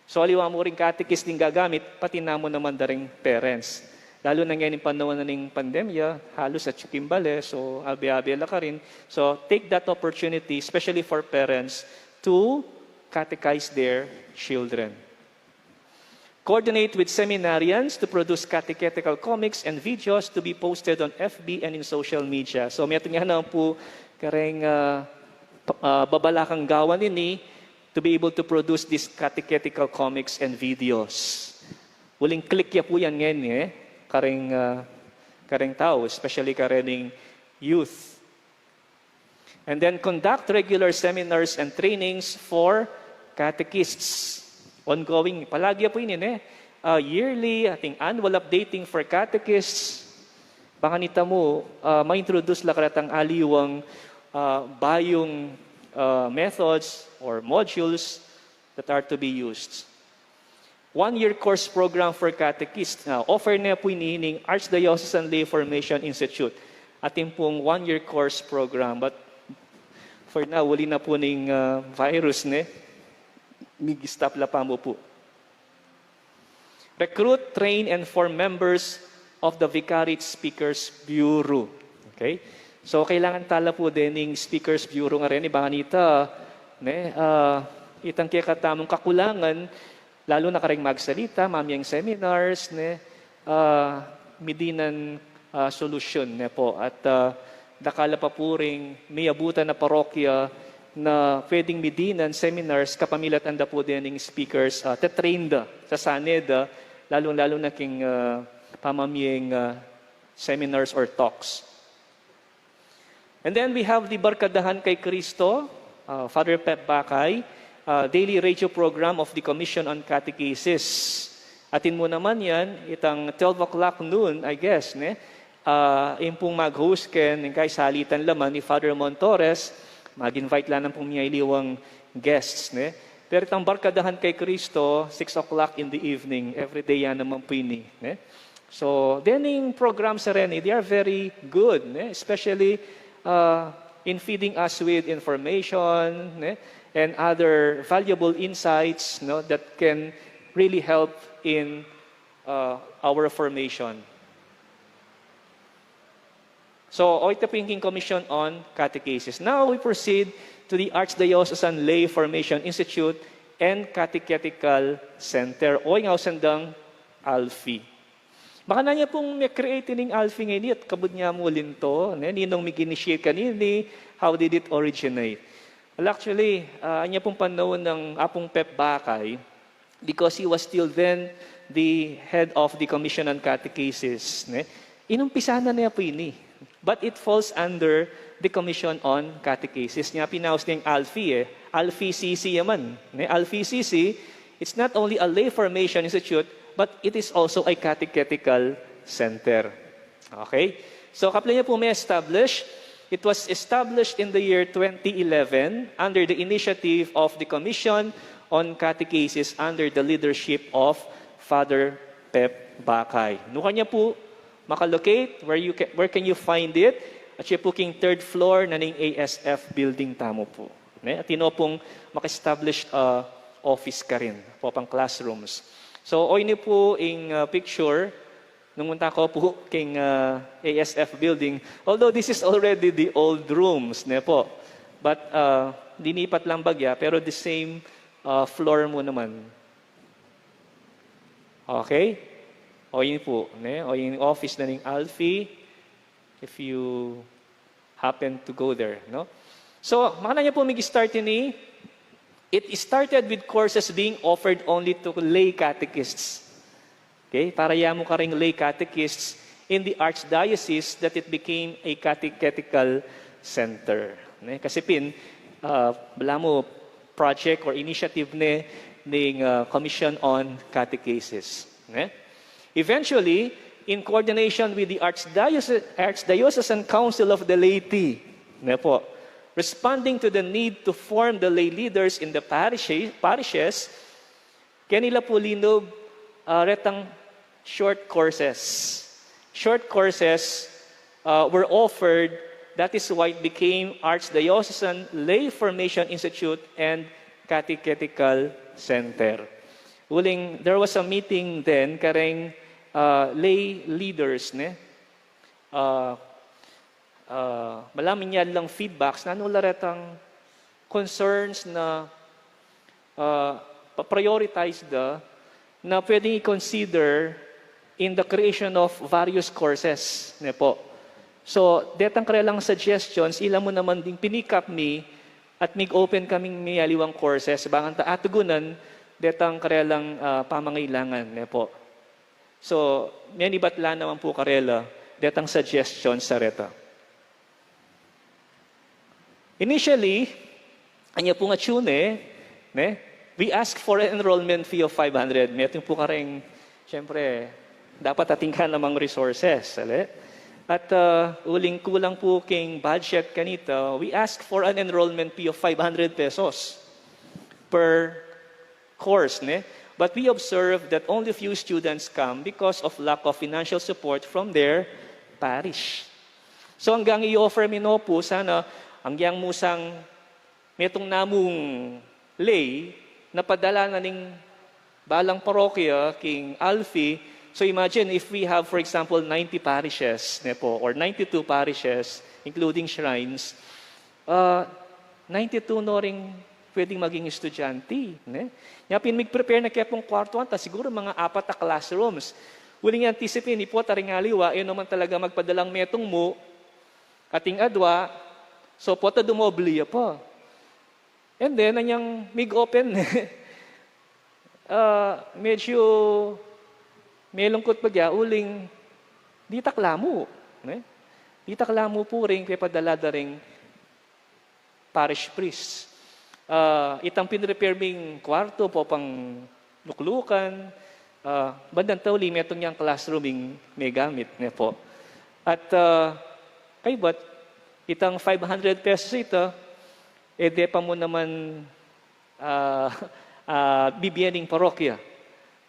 So aliwa mu ring katekis ding gagamit, pati namu naman da ring parents. Lalu na ngening panaun na ning pandemya, halus atyu king bale, so abe-abe la karin. So take that opportunity, especially for parents, to catechize their children. Coordinate with seminarians to produce catechetical comics and videos to be posted on F B and in social media. So metung ya naman pu kareng uh, uh, babalakang gawan ini to be able to produce these catechetical comics and videos. Uling click ya pu yan ngeni, eh, kareng, uh, kareng tau, especially karening youth. And then conduct regular seminars and trainings for catechists. Ongoing, palagi ya pu ini, ne? Uh, yearly, ating annual updating for catechists. Bang kanita mu, uh, ma-introduce la karetang aliwang uh, bayung uh, methods or modules that are to be used. One-year course program for catechists. Now, offer na pu ini ning Archdiocesan Lay Formation Institute. Atin pung one-year course program. But for now, uli na pu ning uh, virus, ne? Mig-stop la pa mu pu. Recruit, train, and form members of the Vicariate Speakers Bureau. Okay? So, kailangan tala pu dening Speakers Bureau ngeni, bang kanita, ne, uh, itang kekatamung kakulangan, lalu na kareng magsalita, mamie ing seminars, ne, uh, midinan uh, solusyon, ne po. At uh, dakal la pa pu ring miyabutan a parokya na pwedeng midinan seminars kapamilatan da pu dening speakers, uh, te-train da, sasanay da, lalung-lalu na king uh, pamamieng uh, seminars or talks. And then we have the Barkadahan kay Cristo, uh, Father Pep Bacay, uh, daily radio program of the Commission on Catechesis. Atin mu naman yan, itang twelve o'clock noon, I guess, ne? Uh, ing pung mag-host ken, ing kay salitan la man ni Father Mon Torres, mag-invite la nang pung miyaliwang guests, ne? Pero itang Barkadahan kay Cristo, six o'clock in the evening, every day ya naman pu ini, ne? So, dening programs a reni, they are very good, ne? Especially uh, in feeding us with information, ne? And other valuable insights, no, that can really help in uh, our formation. So, o ita pu ing Commission on Catechesis. Now we proceed to the Archdiocesan Lay Formation Institute and Catechetical Center. O ing ausan dang ALFI. Makanyan ya pung me-create ining ALFI ngeni at kabud nya mu linto, ne? Ninung mig-initiate kanini, how did it originate? Well, actually, uh, anya pung panaun nang Apung Pep Bacay, because he was still then the head of the Commission on Catechesis, ne? Inumpisan na niya pu ini. But it falls under the Commission on Catechesis. Nya pinaus niyang ALFI, eh. ALFI C C yaman, ne? ALFI C C, it's not only a lay formation institute, but it is also a catechetical center. Okay? So, kapila niya pu me-establish, it was established in the year twenty eleven under the initiative of the Commission on Catechesis under the leadership of Father Pep Bacay. Nukan ya pu maka-locate, where, you ca-, where can you find it? At siya pu king third floor na ning A S F building tamu pu. Ne? At ino pung maka-establish uh, office karin, po pang classrooms. So, o ini po ing, ah, picture, nung munta ko po king, ah, A S F building. Although this is already the old rooms, ne po. But, ah, linipat lang bagya, pero the same, ah, floor mu naman. Okay? O ini po, ne? O ini office na ning Alfie, if you happen to go there, no? So, makanyan ya po mig-start ini, it started with courses being offered only to lay catechists. Okay? Para ya mu karing lay catechists in the archdiocese that it became a catechetical center. Ne? Kasi pin, ah, balamu project or initiative ne ning, ah, Commission on Catechesis. Ne? Eventually, in coordination with the Archdiocese, Archdiocesan Council of the Laity, ne po, responding to the need to form the lay leaders in the parish, parishes, kanila po linub, ah, retang short courses. Short courses, ah, were offered. That is why it became Archdiocesan Lay Formation Institute and Catechetical Center. Uling, there was a meeting then kareng, ah, lay leaders, ne? Ah, ah, malaman niya lang feedbacks, nanu la retang concerns na, ah, pa-prioritize da na pwedeng i-consider in the creation of various courses, ne po. So, detang karelang suggestions, ila mu naman ding pinick up mi at mig-open kaming miyaliwang courses, bang ta atugunan detang karelang, ah, pamangailangan, ne po. So, menibat la naman po karela detang suggestions sa reta. Initially, anya pung atiu ne, ne? We ask for an enrollment fee of five hundred. Metung po kareng, siyempre, dapat atin ka namang resources, ali? At, ah, uling kulang po king budget kanita, we ask for an enrollment fee of five hundred pesos per course, ne? But we observe that only few students come because of lack of financial support from their parish. So, anggang i-offer mi no po, sana, anggang mu sang metung namung lay na padala na ning balang parokya king Alfie. So, imagine if we have, for example, ninety parishes, ne po, or ninety-two parishes, including shrines, ah, ninety-two no ring pwedeng maging estudyante, ne? Nya pin mig-prepare na kaya pung kwarto, anta siguro mga apat a classrooms. Uling anticipate, ini po, taring aliwa, e naman talaga magpadalang metung mu, ating adwa, so po, ta dumoble ya pa. And then, anyang mig-open, ah, medyo melungkut bagya, uling ditak la mu, ne? Ditak la mu pu ring pepadala da ring parish priest. Ah, itang pinrepair ming kwarto po pang luklukan, ah, bandang tauli metung yang classroom ing megamit, ne po. At, ah, kaybat, itang five hundred pesos ita, e de pa mu naman, ah, ah, bibie ning parokya.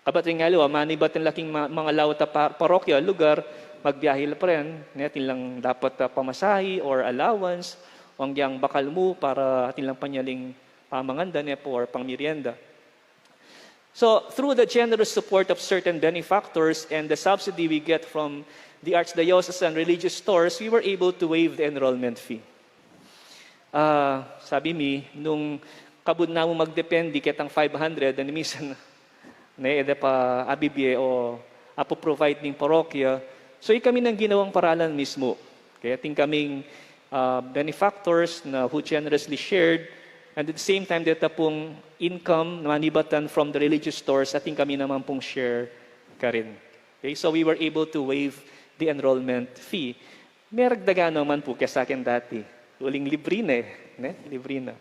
Kabat ring aliwa, manibat ing laking ma-, mga laut a pa-, parokya, lugar, magbiyahe la pa rin, ne, atin lang dapat, ah, pamasahe or allowance, o angyang bakal mu para atin lang panyaling pamanganda, ne po, or pangmerienda. So, through the generous support of certain benefactors and the subsidy we get from the Archdiocesan religious stores, we were able to waive the enrollment fee. Ah, sabi mi, nung kabud namu magdepende ketang five hundred, ani minsan, ne, e da pa abibie o apo-provide ning parokya. So, ikami nang ginawang paralan mismu. Kaya atin kaming, ah, benefactors na who generously shared, and at the same time, deta pung income na manibatan from the religious stores, atin kami naman pung share karin. Okay, so we were able to waive the enrollment fee. Meragdagan naman pu kesa king dati. Uling libre na e, ne? Libre na.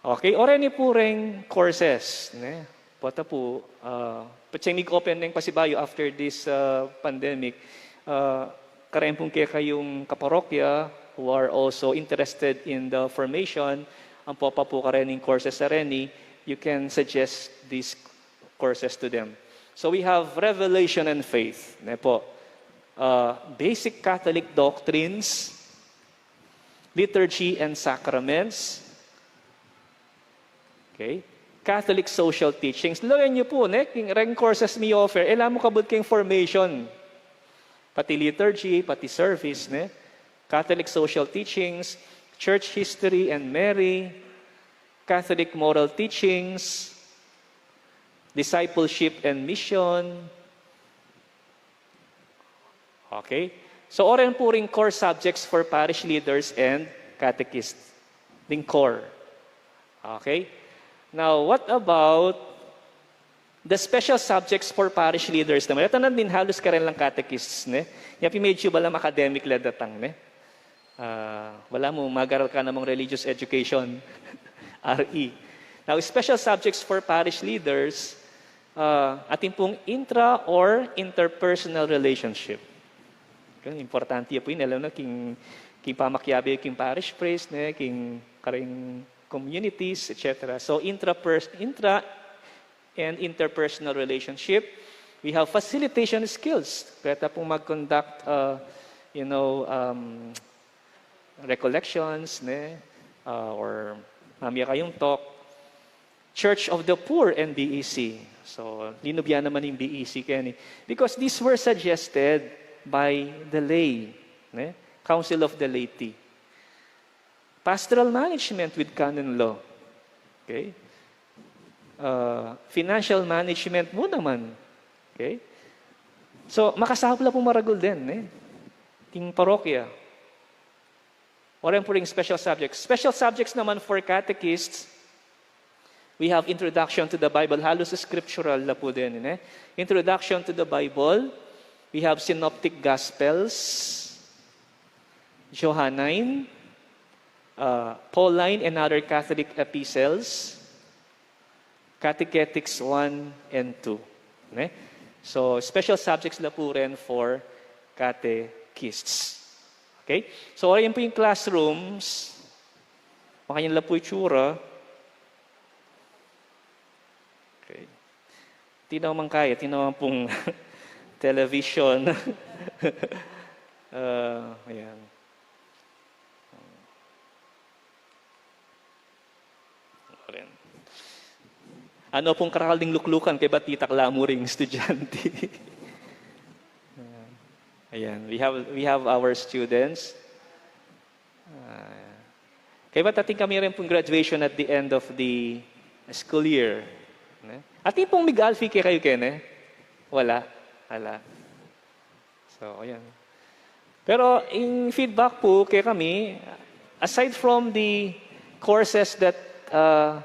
Okay, o reni pu reng courses, ne? Pota pu, ah, patse mig-open reng pasibayu after this, ah, pandemic. Ah, kareng pung kekayung kaparokya who are also interested in the formation, ampo pa pu karening courses a reni, you can suggest these courses to them. So we have Revelation and Faith, ne po? Uh, basic Catholic doctrines, liturgy and sacraments, Okay? Catholic social teachings. Lawen yu pu, ne? King reng courses mi offer, e la mu kabud king formation. Pati liturgy, pati service, ne? Catholic social teachings, church history and Mary, Catholic moral teachings, discipleship and mission. Okay? So, oren pu ring core subjects for parish leaders and catechists. Ding core. Okay? Now, what about the special subjects for parish leaders naman? Ito na din halos karen lang catechists, ne? Nya pin medyo balang academic la datang, ne? Ah, wala mu, mag-aral ka namang religious education, R E. Now, special subjects for parish leaders, ah, atin pung intra or interpersonal relationship. Kan importante ya pu yun, alam na, king, king pamakiabe, king parish priest, ne, king karing communities, et cetera. So, intra, intra and interpersonal relationship. We have facilitation skills. Kaya ta pung mag-conduct, uh, you know, um, recollections, ne? Uh, or mamaya kayung talk. Church of the Poor and B E C. So, linubyan naman yung B E C keni. Because these were suggested by the lay, ne? Council of the Laity. Pastoral management with canon law. Okay? Uh, financial management mu naman. Okay? So, makasaup la pung maragul din, eh. King parokya. Oren pu ring special subjects. Special subjects naman for catechists, we have Introduction to the Bible. Halos scriptural la pu din, eh. Introduction to the Bible. We have Synoptic Gospels. Johannine, uh, Pauline and other Catholic epistles, Catechetics one and two. Ne? So, special subjects la pu rin for catechists. Okay? So, oren pu yung classrooms, makanyan la pu itsura. Okay. Tinaw man kaya, tinaw man pung television. Uh, ayan. Ano pung karakal ding luklukan, kaybat ditak la mu ring estudyante. Ayan, we have, we have our students. Ah, kaybat atin kami rin pung graduation at the end of the school year. Ne? Atin pung mig-alfi kekayu keni? Wala. Wala. So, ayan. Pero ing feedback pu kekami, aside from the courses that, uh,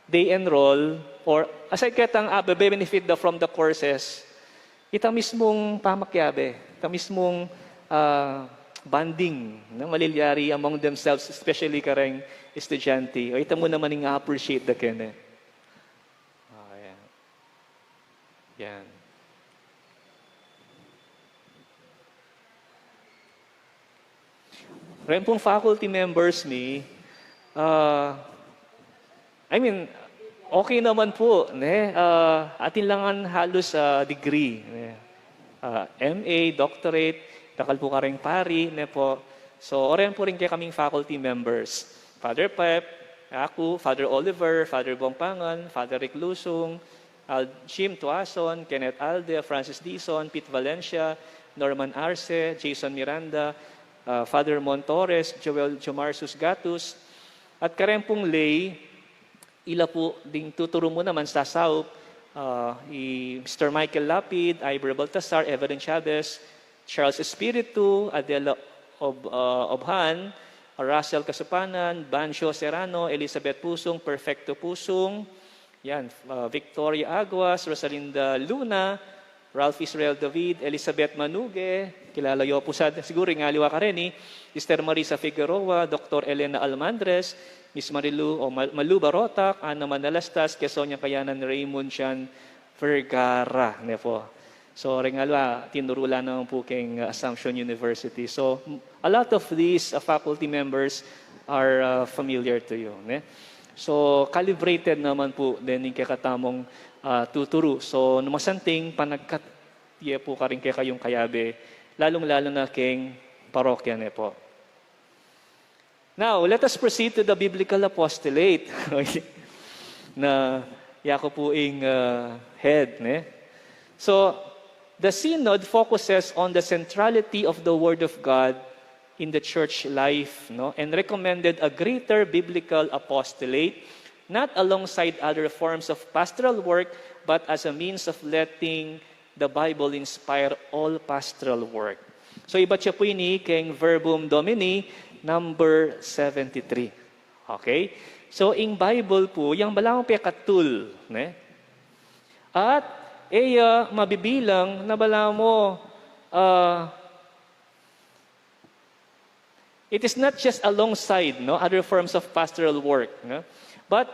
they enroll, or aside ketang, uh, be-benefit da from the courses, ita mismung pamakiabe, ita mismung, ah, bonding, no, malilyari among themselves, especially kareng estudyante. O ita mu naman ing appreciate da keni. Ah, yan. Yan. Ren pung faculty members mi, ah, I mean, okay naman pu, ne? Ah, atin la ngan halos, ah, degree, ne? Ah, M A, doctorate, dakal pu kareng pari, ne pu? So, oren pu rin kekaming faculty members. Father Pep, aku, Father Oliver, Father Bongpangan, Father Rick Lusung, Al-, Jim Tuason, Kenneth Alde, Francis Dizon, Pete Valencia, Norman Arce, Jason Miranda, ah, Father Mon Torres, Joel Jomarsus Gatus, at kareng pung lay, ila pu ding tuturu mu naman sasaup, ah, i Mister Michael Lapid, Ivor Baltasar, Evelyn Chavez, Charles Espiritu, Adela Ob-, ah, Obhan, Russell Kasupanan, Banjo Serrano, Elizabeth Pusung, Perfecto Pusung, yan, ah, Victoria Aguas, Rosalinda Luna, Ralph Israel David, Elizabeth Manuge, kilala yo pu sa, siguru ing aliwa kareni, Sister Marisa Figueroa, Doktor Elena Almandres, Miss Marilu o Mal-, Malu Barotac, Ana Manalastas, Kesonia Kayanan, Raymond Chan Vergara, ne pu. So, ring aliwa, tinuru la naman pu keng Assumption University. So, a lot of these, uh, faculty members are, uh, familiar to you, ne? So, calibrated naman pu deni ing kekatamung, ah, tuturu. So, nu masanting panagkat ye pu karing kekayung kayabe, lalung-lalu na keng parokya, ne pu. Now, let us proceed to the biblical apostolate. na yaku pu ing, uh, head, ne? So, the synod focuses on the centrality of the Word of God in the church life, no? And recommended a greater biblical apostolate, not alongside other forms of pastoral work, but as a means of letting the Bible inspire all pastoral work. So, ibat ya pu ini keng Verbum Domini number seventy-three. Okay? So, ing Bible pu, yang balamu peka-tool, ne? At, e ya mabibilang na balamu, ah, it is not just alongside, no, other forms of pastoral work, no? But,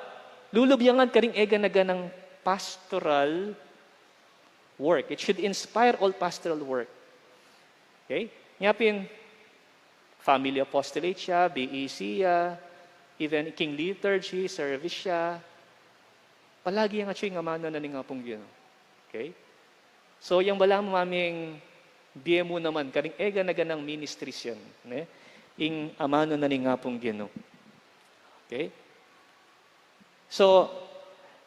lulubyangan karing e gana-ganang pastoral work. It should inspire all pastoral work. Okay? Nya pin, family apostolate ya, B E C ya, even king liturgy, service ya, palagi yang atyu ing amanu na ning Apung Ginu. Okay? So, yang balamu maming bie mu naman, karing e gana-ganang ministries yan, ne? Ing amanu na ning Apung Ginu. Okay? So,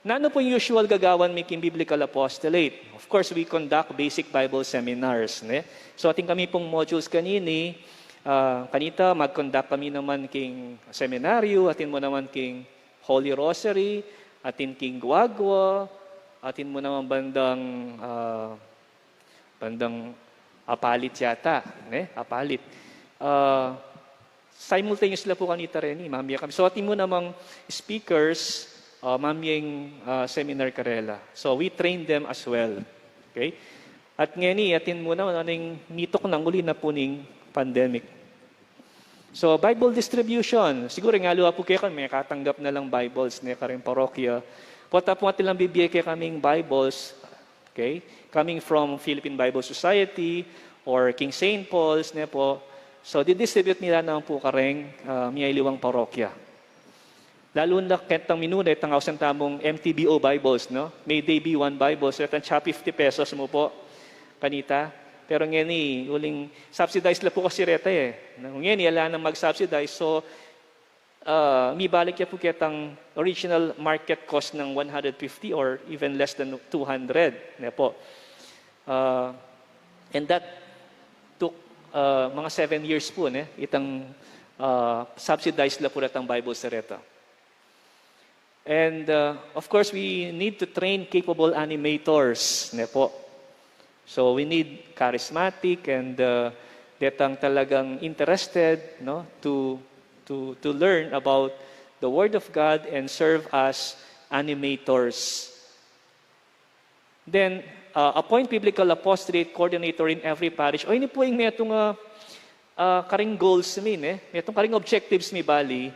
nanu pu ing usual gagawan mi king Biblical Apostolate? Of course, we conduct basic Bible seminars, ne? So, atin kami pung modules kanini, ah, kanita, mag-conduct kami naman king seminaryo, atin mu naman king Holy Rosary, atin king Guagua, atin mu naman bandang, ah, bandang Apalit yata, ne? Apalit. Ah, simultaneous la pu kanita reni, mamie kami. So, atin mu namang speakers, ah, mamie ing, ah, seminar karela. So, we train them as well. Okay? At ngeni, atin mu naman, aning mituknang uli na pu ning pandemic. So, Bible distribution. Siguru, ing aliwa pu kekayu, mekatanggap na lang Bibles, ne, karing parokya. Pota pu atin lang bibie kekaming Bibles, okay? Coming from Philippine Bible Society or King Saint Paul's, ne pu. So, didistribute mi la naman pu karing, ah, miyaliwang parokya. Lalu na ketang minuna, itang ausan tamung M T B O Bibles, no? May Day Be One Bibles, itang tsa fifty pesos mu pu kanita. Pero ngeni, uling subsidize la pu kasi reta e. Ngeni, ala nang mag-subsidize. So, ah, mibalik ya pu ketang original market cost nang one hundred fifty or even less than two hundred, ne pu. Ah, and that took, ah, mga seven years pu, ne? Itang, ah, subsidize la pu retang Bibles reta. And, uh, of course, we need to train capable animators, ne pu. So we need charismatic and, uh, detang talagang interested, no, to, to, to learn about the Word of God and serve as animators. Then, uh, appoint biblical apostolate coordinator in every parish. O, ini pu ing metung, ah, ah, karing goals mi, ne? Metung karing objectives mi bali.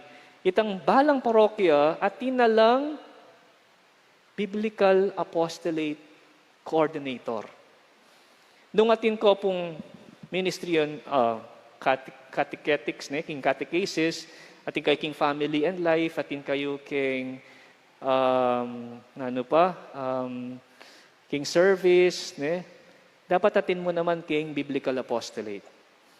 Itang balang parokya, atin na lang biblical apostolate coordinator. Nung atin ko pung ministry on, ah, cate-, catechetics, ne? King catechesis, atin kayu king family and life, atin kayu king um, nanu pa, um, king service, ne? Dapat atin mu naman king biblical apostolate.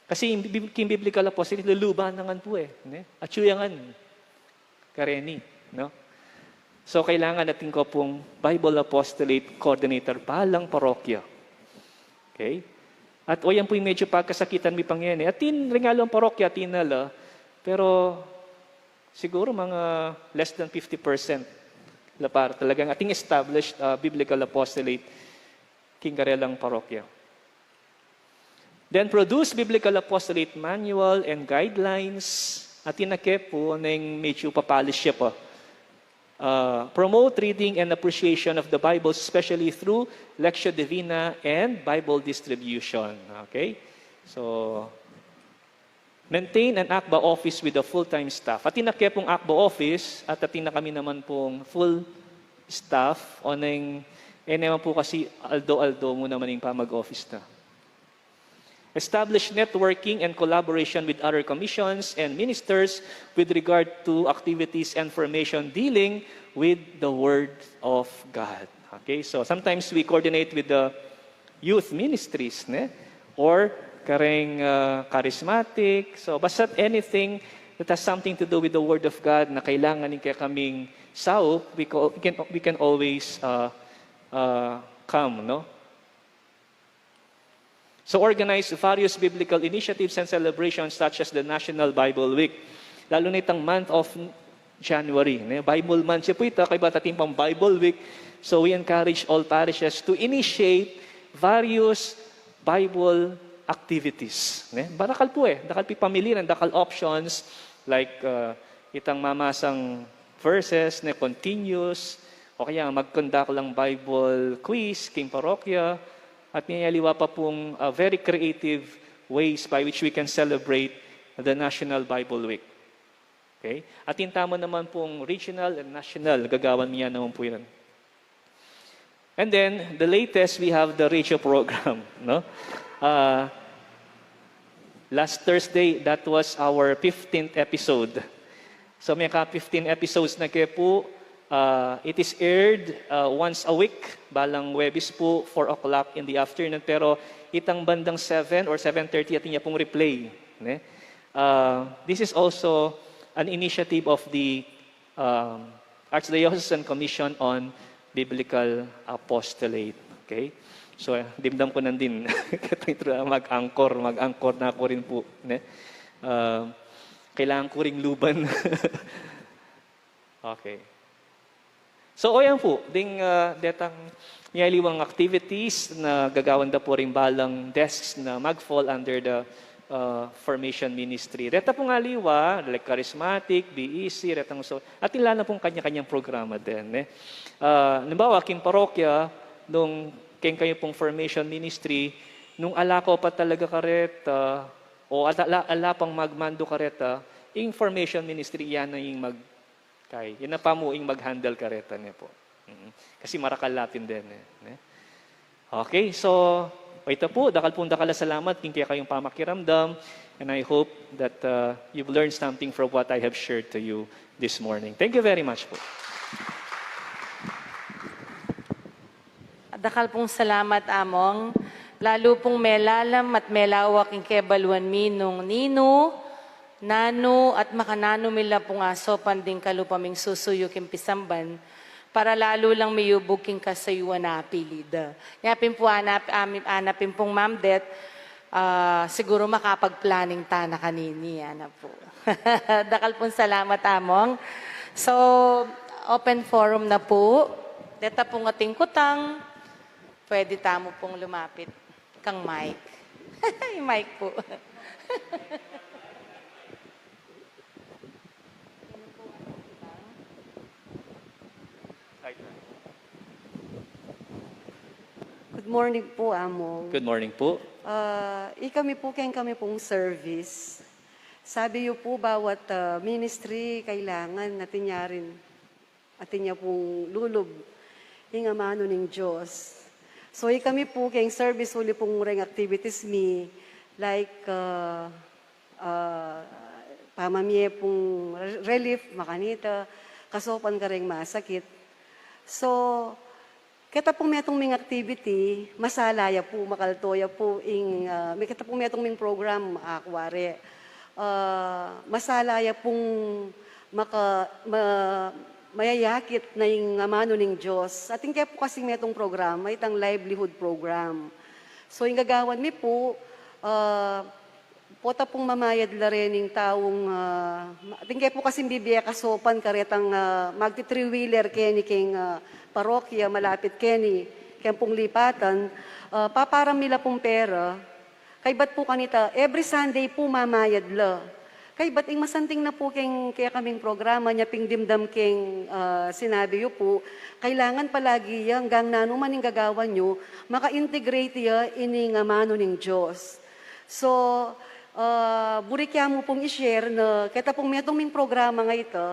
Kasi ing bib-, king biblical apostolate, luluban na ngan pu e, ne? Atyu ya ngan kareni, no? So, kailangan atin ko pung Bible Apostolate Coordinator balang parokya. Okay? At o, yan pu ing medyo pagkasakitan mi pa ngeni. Atin, ring aliwang parokya, atin na la, pero siguru mga less than fifty percent la para talagang ating established, ah, biblical apostolate king karelang parokya. Then produce biblical apostolate manual and guidelines. Atin na ke pu neng medyo papalis ya pa. Uh, promote reading and appreciation of the Bible, especially through Lectio Divina and Bible distribution. Okay? So, maintain an ACBA office with a full-time staff. Atin na ke pung ACBA office at atin na kami naman pung full staff. O neng, e naman pu kasi aldo-aldo mu naman ing pamag-office na. Establish networking and collaboration with other commissions and ministers with regard to activities and formation dealing with the Word of God. Okay, so sometimes we coordinate with the youth ministries, ne? Or kareng, uh, charismatic. So, basta anything that has something to do with the Word of God na kailangan ning kekaming saup, we, co- we can, we can always uh, uh, come, no? So organize various biblical initiatives and celebrations such as the National Bible Week. Lalo na itang month of January, ne? Bible month siya po ita, kaybat atin pang Bible Week. So we encourage all parishes to initiate various Bible activities, ne? Dakal po e, dakal po pamilian, dakal options, like uh, itang mamasang verses, ne, continuous, o kaya magkondak lang Bible quiz king parokya, at mayaliwa pa pong uh, very creative ways by which we can celebrate the National Bible Week. Okay? At atin tamu naman pong regional and national, gagawan mi naman po yan. And then, the latest, we have the radio program, no? Uh, last Thursday, that was our fifteenth episode. So, may ka fifteen episodes na ke po. Uh, it is aired uh, once a week, balang Webis po, four o'clock in the afternoon. Pero itang bandang seven or seven thirty, atin ya pong replay, ne? Uh, this is also an initiative of the um, Archdiocesan Commission on Biblical Apostolate. Okay? So, eh, dimdam ko nandin. Katang ito, mag-anchor, mag-anchor na ako rin po. Ne? Uh, kailangan ko ring luban. Okay. So, o yan po, ding uh, detang mayaliwang activities na gagawan da po ring balang desks na mag-fall under the uh, formation ministry. Reta pong aliwa, like charismatic, B E C, retang so, at ila na pong kanya-kanyang programa din. Eh. Uh, halimbawa, king parokya, nung keng kayo pong formation ministry, nung ala ko pa talaga kareta, o at ala, ala pang magmando kareta, ing formation ministry, yan na ing mag, kay, yan na pa mo ing mag-handle kareta niya po. Mm. Kasi marakal latin din eh. Ne? Okay, so, o ita po, dakal pong dakal a salamat king kekayung pamakiramdam, and I hope that uh, you've learned something from what I have shared to you this morning. Thank you very much po. Dakal pong salamat, Among. Lalu pong melalam at melawak ing kebaluan mi nung ninu, nanu, at makananu mi la pong asopan ding kalupa ming susuyu king pisamban, para lalu lang miyubug king kasayuan a apilida. Nya pin po anap, ami, anap pin pong Ma'am Det, ah, siguro makapag-planning ta na kanini, ana po. Dakal pong salamat, Among. So, open forum na po. Deta pong ating kutang, pwede tamu pong lumapit kang Mike. Mike po. Good morning po, Among. Good morning po. Ah, ikami po, keng kami pong service. Sabi yu po, bawat ah, ministry kailangan natin niya rin, atin niya pong lulub ing amanu ning Diyos. So, ikami po, keng service, uli pong reng activities mi, like, ah, ah, pamamie pong re- relief, makanita, kasopan kareng masakit. So, keta pong metung ming activity, masala ya po, makalto ya po, ing, ah, may keta pong metung ming program, ah, kuwari, ah, masala ya pong maka, ma, mayayakit na ing amanu ning Diyos. Atin kaya po kasing metung program, itang livelihood program. So, ing gagawan mi po, ah, pota pong mamayad la rin ing taung, ah, atin kaya po kasing bibie kasopan karetang ah, magti-three-wheeler keni keng ah, parokya, malapit keni, keng pong lipatan, ah, paparam mi la pong pera, kaybat po kanita, every Sunday po mamayad la. Kaybat ing masanting na po keng, kaya kaming programa niya ping dimdam keng ah, sinabi yu po, kailangan palagi ya, hanggang nanu man ing gagawan yu, maka-integrate ya ining amanu ning Diyos. So, ah, buri ke mu pong i-share na keta pong metung ming programa nga ita,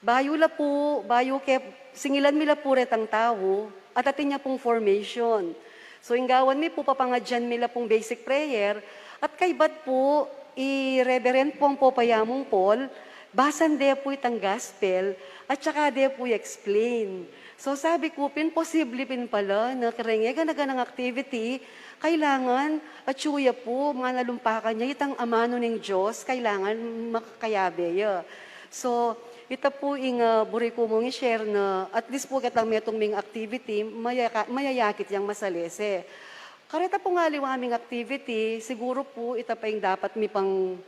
bayu la po, bayu ke, singilan mi la po retang tau, at atin ya pong formation. So, ing gawan mi po, papangadyan mi la pong basic prayer, at kaybat po, i Reverend pong Pope Among Paul, Basan de pu itang gospel, at saka de pu i-explain. So sabi ku pin, posible pin pala na kareng e gana-ganang activity, kailangan atyu ya pu, manalumpakan ya itang amanu ning Dios, kailangan makakayabe ya. So ita pu ing, ah, buri ku mung i-share na at least pu ketang metung ming activity, mayaka-, mayayakit yang masalese. Kareta pung aliwa ming activity, siguru pu ita pa ing dapat mi pang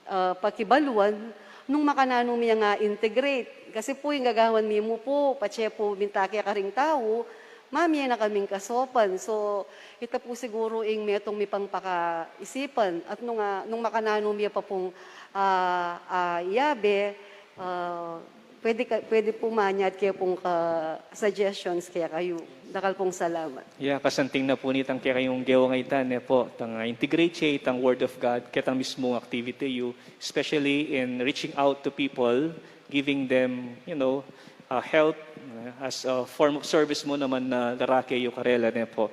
ah, pakibaluan nung makananu mi yang a-integrate. Kasi pu ing gagawan mi mu pu, patse pu minta ke karing tau, mamie na kaming kasopan. So ita pu siguru ing metung mi pang pakaisipan at nung, ah, nung makananu mi pa pung, ah, ah, iyabe, ah, pwede ka, pwede pu manyad ke pung ka suggestions kekayu. Dakal pung salamat. Yeah, kasanting na pu nitang kekayung gewa ngeni, ne pu, tang, ah, integrate ya itang Word of God ketang mismung activity yu, especially in reaching out to people, giving them, you know, uh, help, uh, as a form of service mu naman na darake yu karela, ne pu.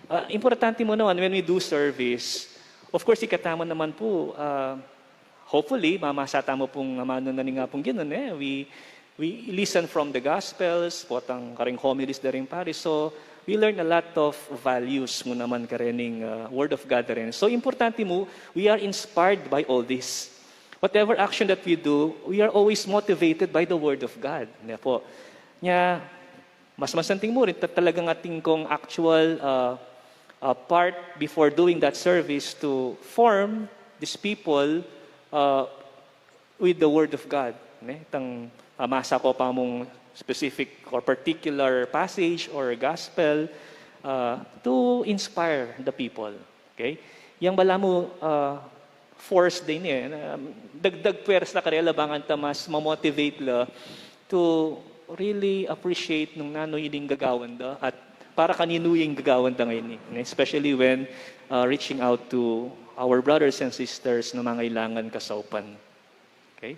Ah, importante mu naman, when we do service, of course, ikatamu naman pu, ah, hopefully, mamasa tamu pung amanu na ning Apung Ginu, ne? We, we listen from the Gospels, potang kareng homilies da ring parish. So we learn a lot of values mu naman karening, uh, Word of God da rin. So importante mu, we are inspired by all this. Whatever action that we do, we are always motivated by the Word of God. Ne pu? Nya, mas masanting mu rin, ta-, talagang atin kung actual, uh, uh, part before doing that service to form these people, uh, with the Word of God, ne? Tang, uh, masa ko pa mung specific or particular passage or gospel, uh, to inspire the people. Okay? Yang balamu, uh, force din, eh, na dagdag pwersa karela bang kanta mas ma-motivate la to really appreciate nung nanu ining gagawan da at para kaninu ing gagawan da ngeni, especially when, uh, reaching out to our brothers and sisters na mangailangan kasaupan. Okay?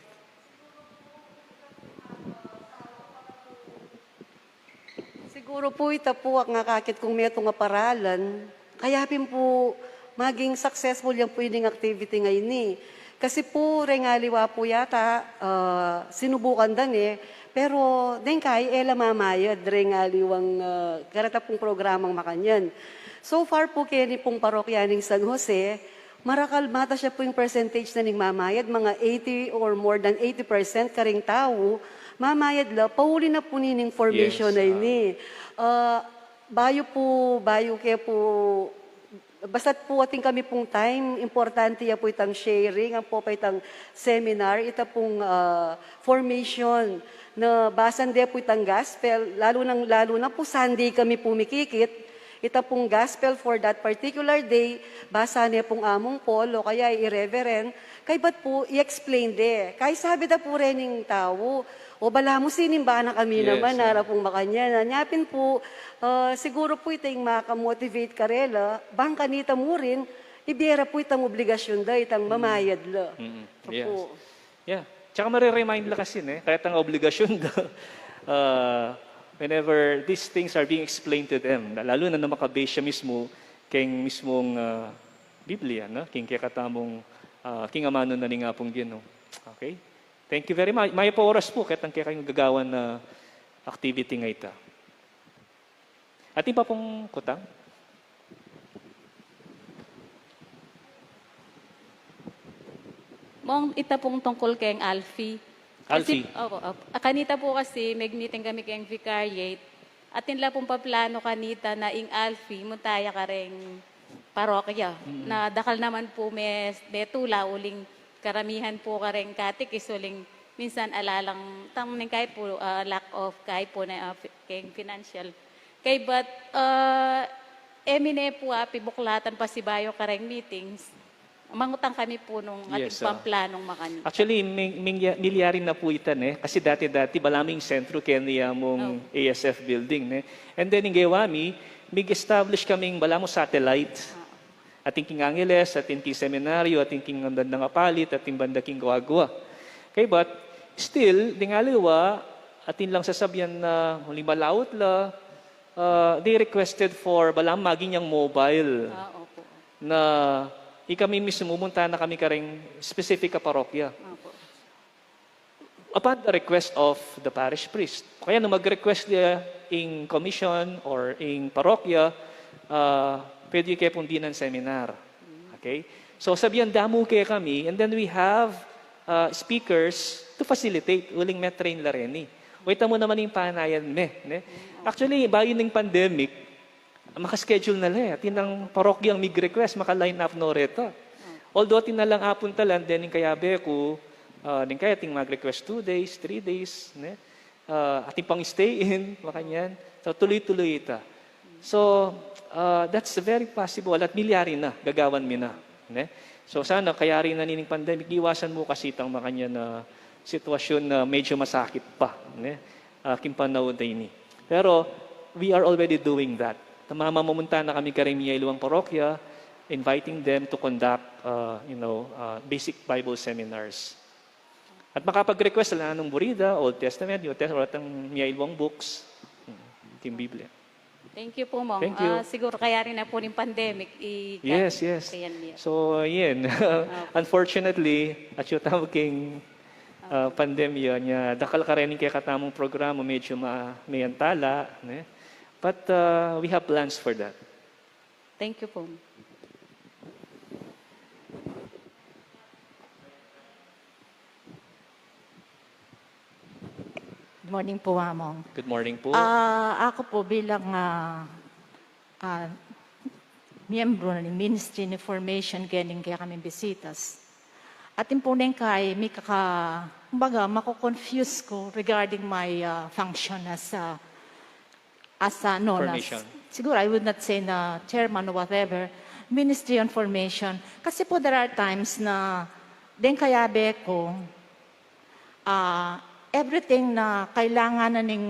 Siguru pu ita pu, ak ngakakit kung metung a paralan, kaya pin pu maging successful yang pu ining activity ngeni. Kasi pu, reng aliwa pu yata, ah, sinubukan da ne, pero deng kai e la mamayad reng aliwang, ah, kareta pung programang makanyan. So far pu keni pung parokya ning San Jose, marakal matas ya pu ing percentage na ning mamayad, mga eighty or more than eighty percent karing tau, mamayad la, pauli na pu nining formation na ini. Ah, bayu pu, bayu ke pu, basta't pu atin kami pung time, importante ya pu itang sharing, ampo pa itang seminar, ita pung, ah, formation, na basan de pu itang gospel, lalu nang, lalu na pu Sunday kami pumikikit, ita pung gospel for that particular day, basa ne pung Among Paul o kaya i Reverend, kaybat pu i-explain de. Kay sabi da pu rening tau, o balamu sinimba na kami naman, ne, ara pung makanyan. Nya pin pu, ah, siguru pu ita ing maka-motivate karela, bang kanita mu rin, ibie ra pu itang obligasyun da, itang mamayad la. Opo. Yeah. Tsaka mare-remind la kasi, ne, kaya tang obligasyun da, ah, whenever these things are being explained to them, na, lalu na na maka-base ya mismu keng mismung, ah, Biblia, no? Keng kekatamung, ah, keng amanu na ning Apung Ginu. Okay? Thank you very much. Mayap a oras pu ketang kekayung gagawan na activity ngeni. Atin pa pung kutang? Mong ita pung tungkul keng Alfie. Kasi, Alfie. Opo, opo. Ah, kanita pu kasi, meg-meeting kami keng vicariate. Atin la pung paplano kanita na ing Alfie, munta ya kareng parokya. Mm. Na dakal naman pu me-, metula uling karamihan pu kareng katikis uling minsan ala lang tang ning kai pu, ah, lack of kai pu na, ah, fi-, keng financial. Kaybat, ah, e mi ne pu apibuklatan pasibayu kareng meetings. Mangutang kami pu nung atin pung planong makanita. Actually, mi-, mingya-, milyari na pu ita, ne? Kasi dati-dati, balamu ing sentru keni ya mung A S F building, ne? And then, ing gewa mi, mig-establish kaming balamu satellite. Ah. Atin king Angeles, atin king seminaryo, atin king bandang Apalit, atin banda king Guagua. Kaybat, still, deng aliwa, atin lang sasabian na uling malaut la, ah, they requested for balamu maging yang mobile. Ah, opo. Na ikami mismu, mumunta na kami kareng specific a parokya. Opo. upon the request of the parish priest. Kaya nung mag-request dia ing commission or ing parokya, ah, pwede ke pung dinan seminar. Okay? So, sabian damu ke kami, and then we have, ah, speakers to facilitate, uling me-train la reni. Wait mo naman ing panayan me, ne? Actually, bayu ning pandemic, maka-schedule na la, eh. Atin nang parokyang mig-request, maka-line up no reta. Although atin na lang apuntalan, then ing kayabe ku, ah, ning kaya atin mag-request two days, three days, ne? Ah, atin pang stay in, makanyan. So, tuloy-tuloy ita. So, ah, that's very possible. At milyari na, gagawan mi na, ne? So, sana, kayari na nining pandemic, iwasan mu kasi itang makanyan na sitwasyon na medyo masakit pa, ne? Ah, king panaun da ini. Pero, we are already doing that. Tamama, mamunta na kami karing miyayaliwang parokya, inviting them to conduct, uh, you know, uh, basic Bible seminars. At makapag-request la nung buri da, Old Testament, New Testament, or atang miyayaliwang books, mm, king Biblia. Thank you po, Mong. Thank you. Ah, siguro kayari na po ning pandemic, i- Yes, yes. Kayan niya. So, yan. Unfortunately, atyu tamu king, ah, pandemya, nya dakal karening kekatamung programa, medyo ma-, mayantala, ne? But, uh, we have plans for that. Thank you po. Good morning po, Among. Good morning po. Ah, ako po bilang, ah, ah, miyembro ng Ministry ng Information, kaya din kaya kami bisitas. At yung po neng kay, may kaka-, kumbaga, mako-confuse ko regarding my, ah, function as a as a, no, na, Formation. Siguro, I would not say na chairman or whatever, Ministry on Formation. Kasi po, there are times na, den kayabe ko, ah, everything na kailangan na ning,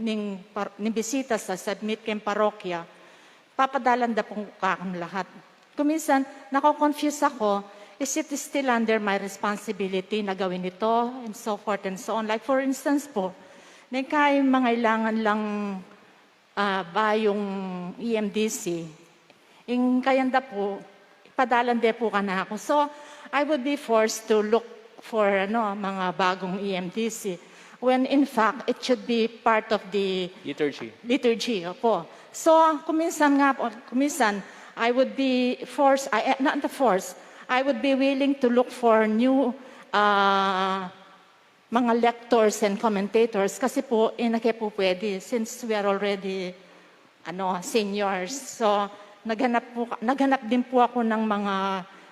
ning, par-, ning bisita sa submit keng parokya, papadalan da pong kakam lahat. Kuminsan, nako-confuse ako, is it still under my responsibility na gawin ito, and so forth and so on. Like, for instance po, neng kay mangailangan lang, ah, bayung E M D C, ing kayanda po, padalan de po kanaku. So, I would be forced to look for, ano, mga bagong E M D C. When in fact, it should be part of the Liturgy. Liturgy, opo. So, kuminsan nga po, kuminsan, I would be forced, I, eh, not the force, I would be willing to look for new, ah, mga lectors and commentators kasi po, eh, nake po pwede since we are already ano, seniors. So, naghanap po, naghanap din po ako ng mga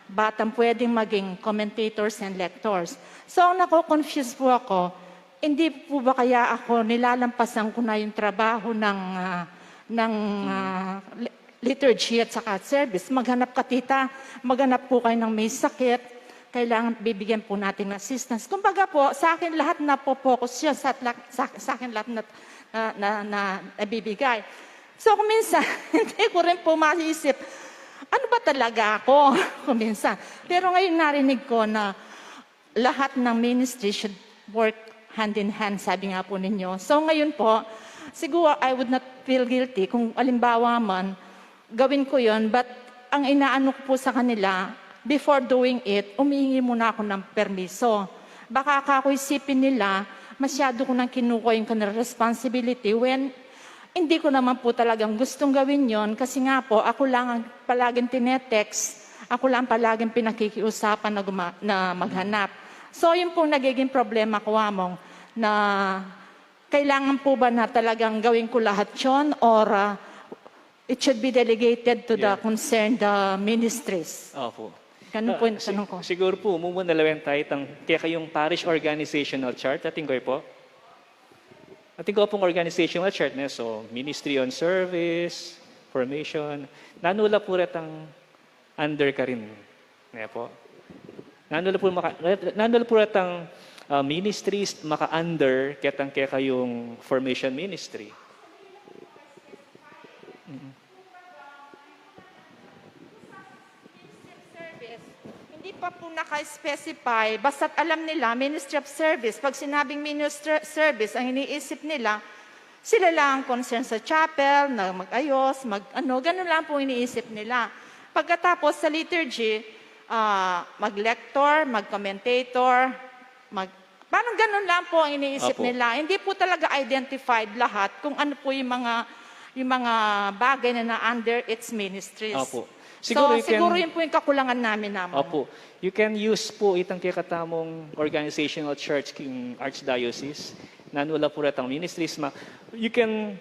batang pwedeng maging commentators and lectors. So, ang nako-confuse po ako, hindi po ba kaya ako nilalampasan ko na yung trabaho ng, ah, ng, ah, li-, liturgy at saka service? Maghanap ka, tita, maghanap po kayo ng may sakit, kailangan bibigyan po natin ng assistance. Kumbaga po, sa akin lahat na po focus yun, sa, sa, sa akin lahat na, na, na, na nabibigay. So, kung minsan, hindi ko rin po maisip, ano ba talaga ako? Kung minsan. Pero ngayon narinig ko na lahat ng ministry should work hand in hand, sabi nga po ninyo. So, ngayon po, siguro I would not feel guilty kung alimbawa man, gawin ko yon, but ang inaano ko po sa kanila, before doing it, umihingi muna ako ng permiso. Baka kako isipin nila, masyado ko nang kinukuha yung kanilang responsibility when hindi ko naman po talagang gustong gawin yon kasi nga po, ako lang ang palaging tinetext, ako lang palaging pinakikiusapan na, guma- na maghanap. So, yun pong nagiging problema ko, Among, na kailangan po ba na talagang gawin ko lahat yon or ah, it should be delegated to the Yeah. concerned ah, ministries? Opo. Ganun po Ah, yung si- tanong ko. Siguro po, mumuna lawen tayo itang kekayung parish organizational chart. Atin ko po. Atin ko pong organizational chart, ne? So, ministry on service, formation. Nanu la pu retang under karin, ne po? Nanu la pu maka-, nanu la pu retang ah, ministries maka-under ketang kekayung formation ministry? Mm. Service. Hindi pa po naka-specify, basta't alam nila, Ministry of Service. Pag sinabing Ministry of Service, ang iniisip nila, sila lang ang concern sa chapel, na mag-ayos, mag-ano, ganun lang po iniisip nila. Pagkatapos sa liturgy, ah, mag-lector, mag-commentator, mag- Parang ganun lang po ang iniisip Opo. nila. Hindi po talaga identified lahat kung ano po yung mga yung mga bagay na na under its ministries. Opo. Siguro So, you can siguro yun po yung kakulangan namin naman. Opo. You can use po itang kekatamung organizational chart king archdiocese. Nanu la po retang ministries ma. You can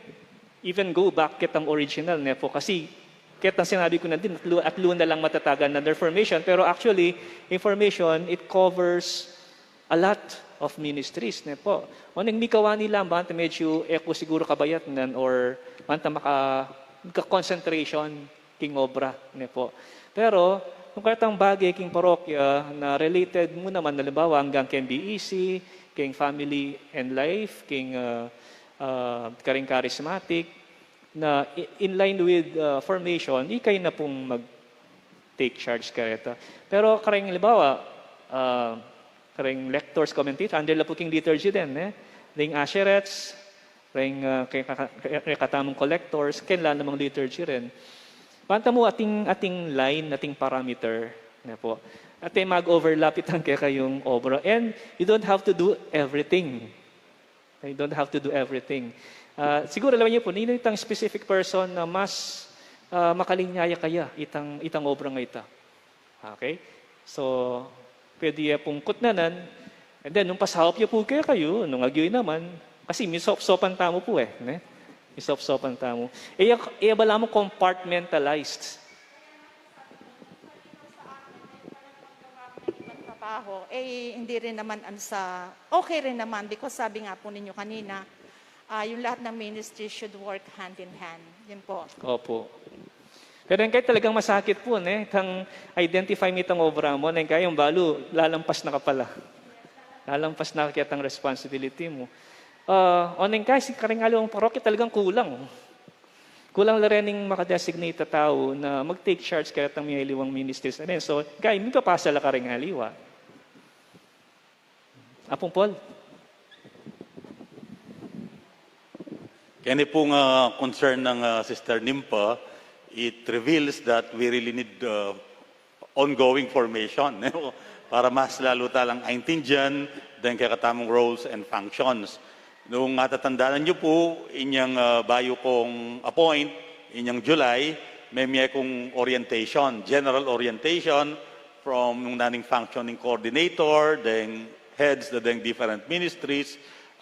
even go back ketang original, ne po? Kasi ketang sinabi ko na din, atlu, atlu na lang matatagan under formation. Pero actually, in formation, it covers a lot of ministries, ne po? Oneng mikawani lang, banta medyo e ku siguro kabayatnan or banta maka, maka-concentration king obra, ne po? Pero, nung karetang bage king parokya na related mu naman, halimbawa, anggang king B E C, king family and life, king, ah, ah, karing charismatic, na i- in line with ah, formation, ikay na pung mag take charge kareta. Pero karing halimbawa, ah, karing lectors, commentator, under la pu king liturgy din, eh. Ring usherettes, ring ah, kay, kay, kay katamung collectors, karin la namang liturgy rin. Banta mu ating, ating line, ating parameter, ne po. At mag-overlap itang kekayung obra. And you don't have to do everything. You don't have to do everything. Ah, siguro alam niyo po, nino itang specific person na mas ah, makalinya ya kaya itang, itang obra nga ita. Okay? So, pwede ya pung kutnanan, and then, nung pasaup ya pu kekayu, nung agyu naman, kasi misop-sopan tamu pu eh, ne? Misop-sopan tamu. E ya, e ya bala mu compartmentalized. Trabaho, eh, hindi rin naman ano sa, okay rin naman because sabi nga po ninyo kanina, ah, yung lahat ng ministry should work hand in hand. Yun po. Opo. Pero yan kaya talagang masakit po, ne? Itang identify mo itang obra mo, ne? Kaya yung balu, lalampas na ka pala. Lalampas na ka itang responsibility mo. Ah, o neng kaya si karing aliwang parokya talagang kulang. Kulang la rin ning makadesignate a tau na mag-take charge kaya itang may aliwang ministries na rin. So, kaya, mipapasa la karing aliwa. Apung Paul? Keni pung ah, concern ng ah, Sister Nympha, it reveals that we really need ah, ongoing formation para mas lalu ta lang aintindian deng kekatamung roles and functions. Nung matatandanan niyo po, inyang ah, bayu kung appoint, inyang July, me-, mie kung orientation, general orientation, from nung naning functioning coordinator, deng heads da deng different ministries,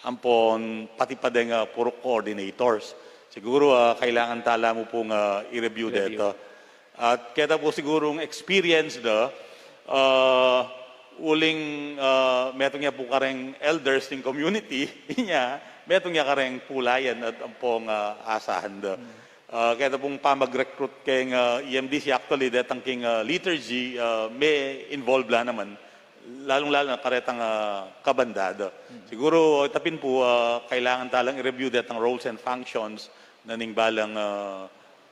ampon pati pa deng ah, purok coordinators. Siguro ah, kailangan ta la mu pung ah, i-review Review. deta. At keta pu sigurung experience da, ah, uling ah, metung ya pu kareng elders ning community, inya, metung ya kareng pulayan at ampong ah, asahan da. Ah, keta pung pamag-recruit keng ah, E M D C actually, detang king ah, liturgy, ah, me-involve la naman, lalung-lalu na karetang ah, kabandada. Siguro, ita pin pu, ah, kailangan ta lang i-review detang roles and functions na ning balang ah,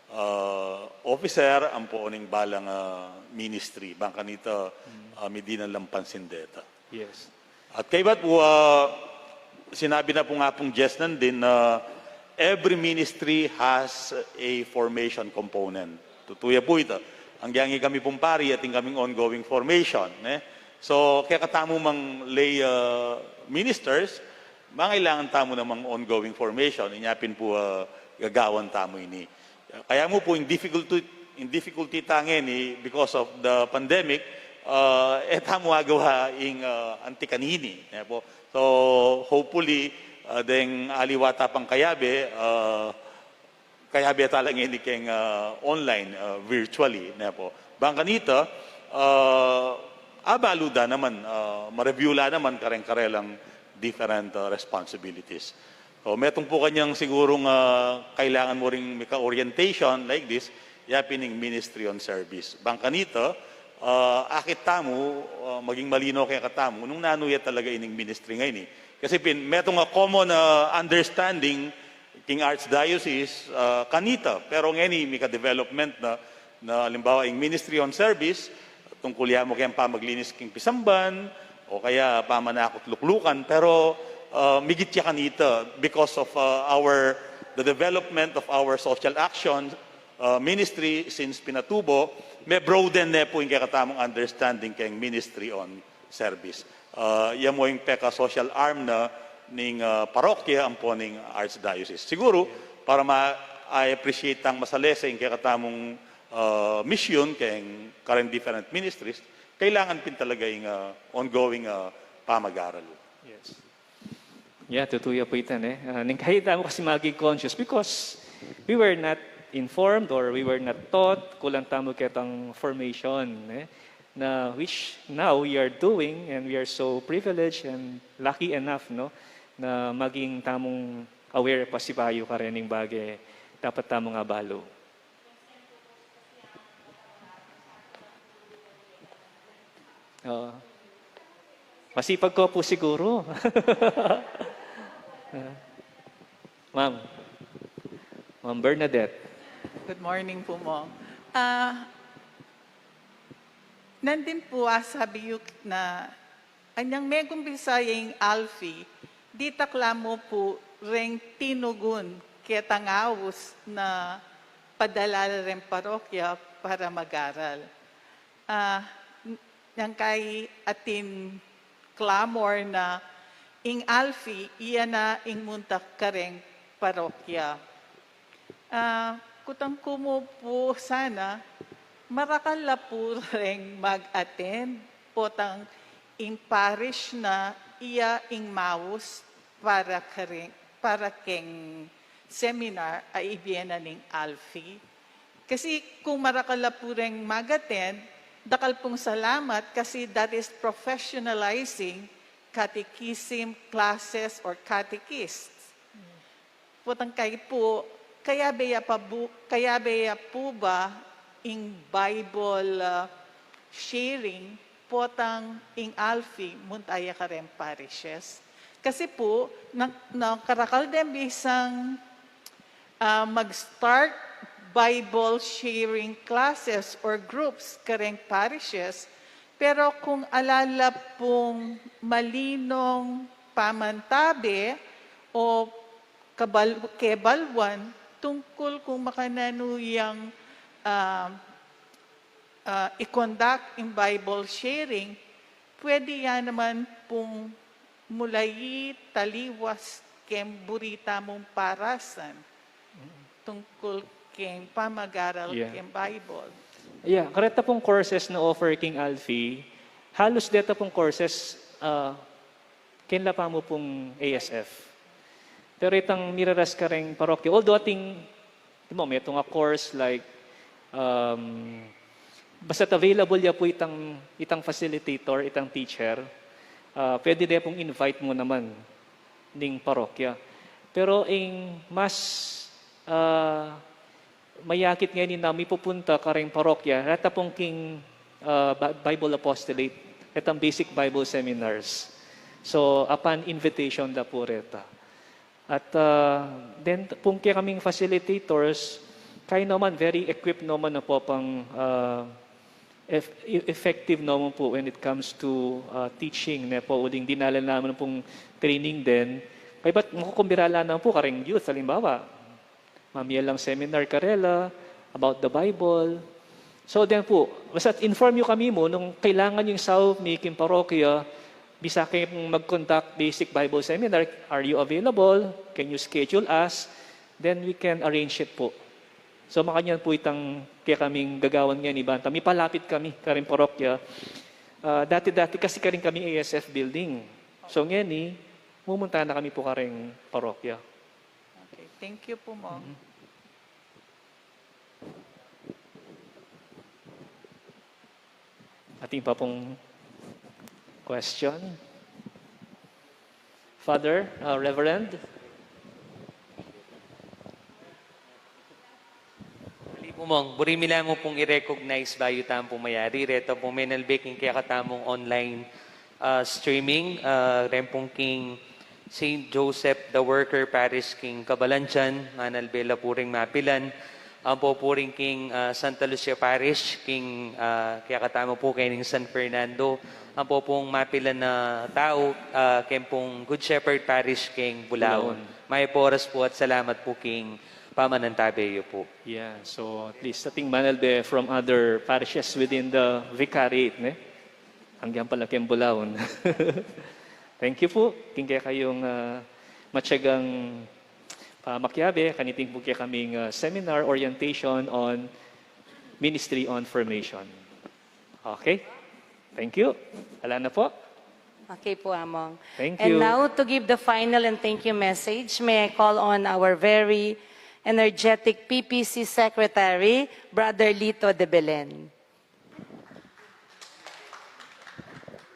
ah, officer, ampo ning balang ah, ministry. Bang kanita, ah, midinan lang pansin deta. Yes. At kaybat pu, ah, sinabi na pu nga pung Jess nandin na every ministry has a formation component. Tutu ya pu ita. Anggang kami pung pari, atin kaming ongoing formation, ne? So, kaya katamu mang lay ah, ministers, mangailangan tamu namang ongoing formation. Inya pin pu ah, gagawan tamu ini. Kaya mu pu, in difficulty, in difficulty ta ngeni because of the pandemic, ah, e tamu agawa ing ah, anti kanini, ne po. So, hopefully, ah, deng aliwa ta pang kayabe, ah, kayabe ta la ngeni keng ah, online, ah, virtually, ne po. Bang kanita, ah, abalu da naman, ah, ma-review la naman kareng karelang different ah, responsibilities. So, metung pu kanyang sigurung ah, kailangan mu ring mika-orientation like this, ya pin ing ministry on service. Bang kanita, ah, akit tamu, ah, maging malino kaya katamu, nung nanu ya talaga ining ministry ngeni. Kasi pin, metung a common ah, understanding king archdiocese ah, kanita, pero ngeni mika-development na, na halimbawa ing ministry on service, tungkul ya mu keng pamaglinis king pisamban, o kaya pamanakut luklukan, pero ah, migit ya kanita because of ah, our, the development of our social action ah, ministry since pinatubo, me-broaden ne pu ing kekatamung understanding keng ministry on service. Ah, ya mu ing peka-social arm na ning, ah, parokya ampo ning archdiocese. Siguru, para ma-, i-appreciate tang masalese ing kekatamung, ah, misyun keng kareng different ministries, kailangan pin talaga ing, ah, ongoing, ah, pamag-aral. Yes. Yeah, tutu ya pu ita, ne? Ah, ning kahit tamu kasi maging conscious because we were not informed or we were not taught, kulang tamu ketang formation, ne? Na which now we are doing and we are so privileged and lucky enough, no, na maging tamung aware pasibayu karening bage dapat tamung abalu. Oo. Masipag ko pu siguru. Ma'am. Ma'am Bernadette. Good morning pu, Mong. Ah, nandin pu, ah, sabi yu na anyang megumpisa ya ing ALFI, ditak la mu pu reng tinugun ketang aus na padalal reng parokya para mag-aral. Ah, n-, nyang kai atin clamor na ing ALFI, iya na ing munta kareng parokya. Ah, kutang ku mu pu sana, marakal la pu reng mag-attend, potang ing parish na iya ing maus para kareng, para keng seminar a ibie na ning ALFI. Kasi kung marakal la pu reng mag-attend, dakal pung salamat kasi that is professionalizing catechism classes or catechists. Potang kai pu, kayabe ya pa bu-, kayabe ya pu ba ing Bible, ah, sharing, potang ing ALFI, munta ya kareng parishes? Kasi pu, na, na karakal den bisang, ah, mag-start Bible sharing classes or groups kareng parishes, pero kung ala la pung malinong pamantabe o kabal-, kebaluan tungkul kung makananu yang, ah, ah, i-conduct ing Bible sharing, pwede ya naman pung mulayi taliwas keng buri tamung parasan tungkul keng pamag-aral, yeah, keng Bible. Yeah, kareta pung courses na offer king ALFI, halus deta pung courses, ah, keng la pa mu pung A S F. Pero itang miraras kareng parokya, although atin, di mo, metung a course like, um, basta't available ya pu itang, itang facilitator, itang teacher, ah, pwede de pung invite mu naman ning parokya. Pero ing mas, ah, mayakit ngeni na mipupunta kareng parokya, reta pung king, ah, Bi-, Bible Apostolate, retang basic Bible seminars. So, upon invitation da pu reta. At, ah, then, pung kekaming facilitators, kayu naman, very equipped naman na pu pang, ah, eff-, e-, effective naman pu when it comes to, ah, teaching, ne pu, uling dinalan naman pung training din. Kaybat makukumbira la naman pu kareng youth, halimbawa, mamie lang seminar karela about the Bible. So, then pu, basta inform yu kami mu nung kailangan yung saup mi king parokya, bisa keng mag-conduct basic Bible seminar, are you available? Can you schedule us? Then we can arrange it pu. So, makanyan pu itang kekaming gagawan ngeni, banta mipalapit kami kareng parokya. Ah, dati-dati kasi karin kami A S F building. So, ngeni, mumunta na kami pu kareng parokya. Okay, thank you pu, Mong. Mhm. Atin pa pung question? Father, uh, Reverend? Ali pu, Mong, buri mi la mu pung i-recognize bayu tamu pu mayari, reta pu menalbe king kekatamung online, ah, streaming, ah, reng pung king Saint Joseph the Worker Parish king Cabalanzan, manalbe la pu ring mapilan. Ampo pu ring king, ah, Santa Lucia Parish king, ah, kekatamu pu kening San Fernando. Ampo pung mapilan a tau, ah, keng pung Good Shepherd Parish king Bulaon. Bulaon. Mayap a oras pu at salamat pu king pamanantabe yu pu. Yeah, so at least atin manalbe from other parishes within the vicariate, ne? Anggang pala keng bulaun. Thank you po. King kekayung, ah, matyagang pamakiabe, kaniting po kekaming, ah, seminar orientation on ministry on formation. Okay? Thank you. Ala na po. Okay po, Among. Thank And you. Now, to give the final and thank you message, may I call on our very energetic P P C Secretary, Brother Lito de Belen.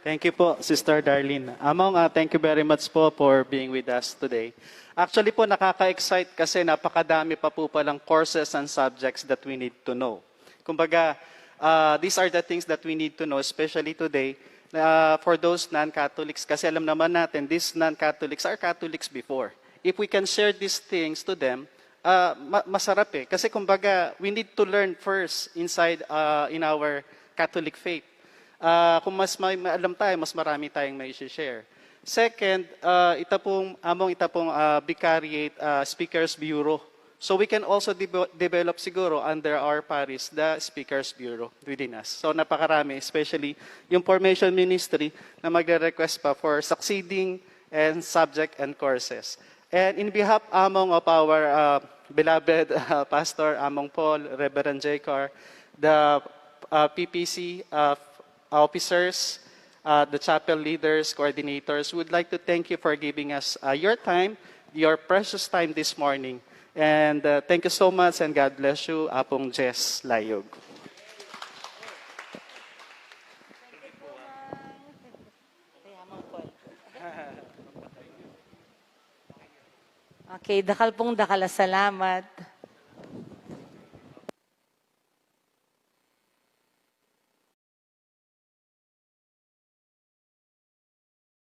Thank you po, Sister Darlene. Among, ah, thank you very much po for being with us today. Actually po, nakaka-excite kasi napakadami pa po palang courses and subjects that we need to know. Kumbaga, uh, these are the things that we need to know, especially today, uh, for those non-Catholics. Kasi alam naman natin, these non-Catholics are Catholics before. If we can share these things to them, uh, ma- masarap eh. Kasi kumbaga, we need to learn first inside uh, in our Catholic faith. Uh, kung mas may, may alam tayo, mas marami tayong may share. Second, uh, ita pong, among ita pong uh, Vicariate uh, Speakers Bureau. So we can also debe- develop siguro under our parish the Speakers Bureau within us. So napakarami, especially yung formation ministry na magre-request pa for succeeding and subject and courses. And in behalf among of our uh, beloved uh, Pastor Among Paul, Reverend J Car, the uh, P P C uh, officers, uh, the chapel leaders, coordinators, would like to thank you for giving us uh, your time, your precious time this morning. And uh, thank you so much and God bless you, Apong Jess Layog. Okay, dakal pong dakal a salamat.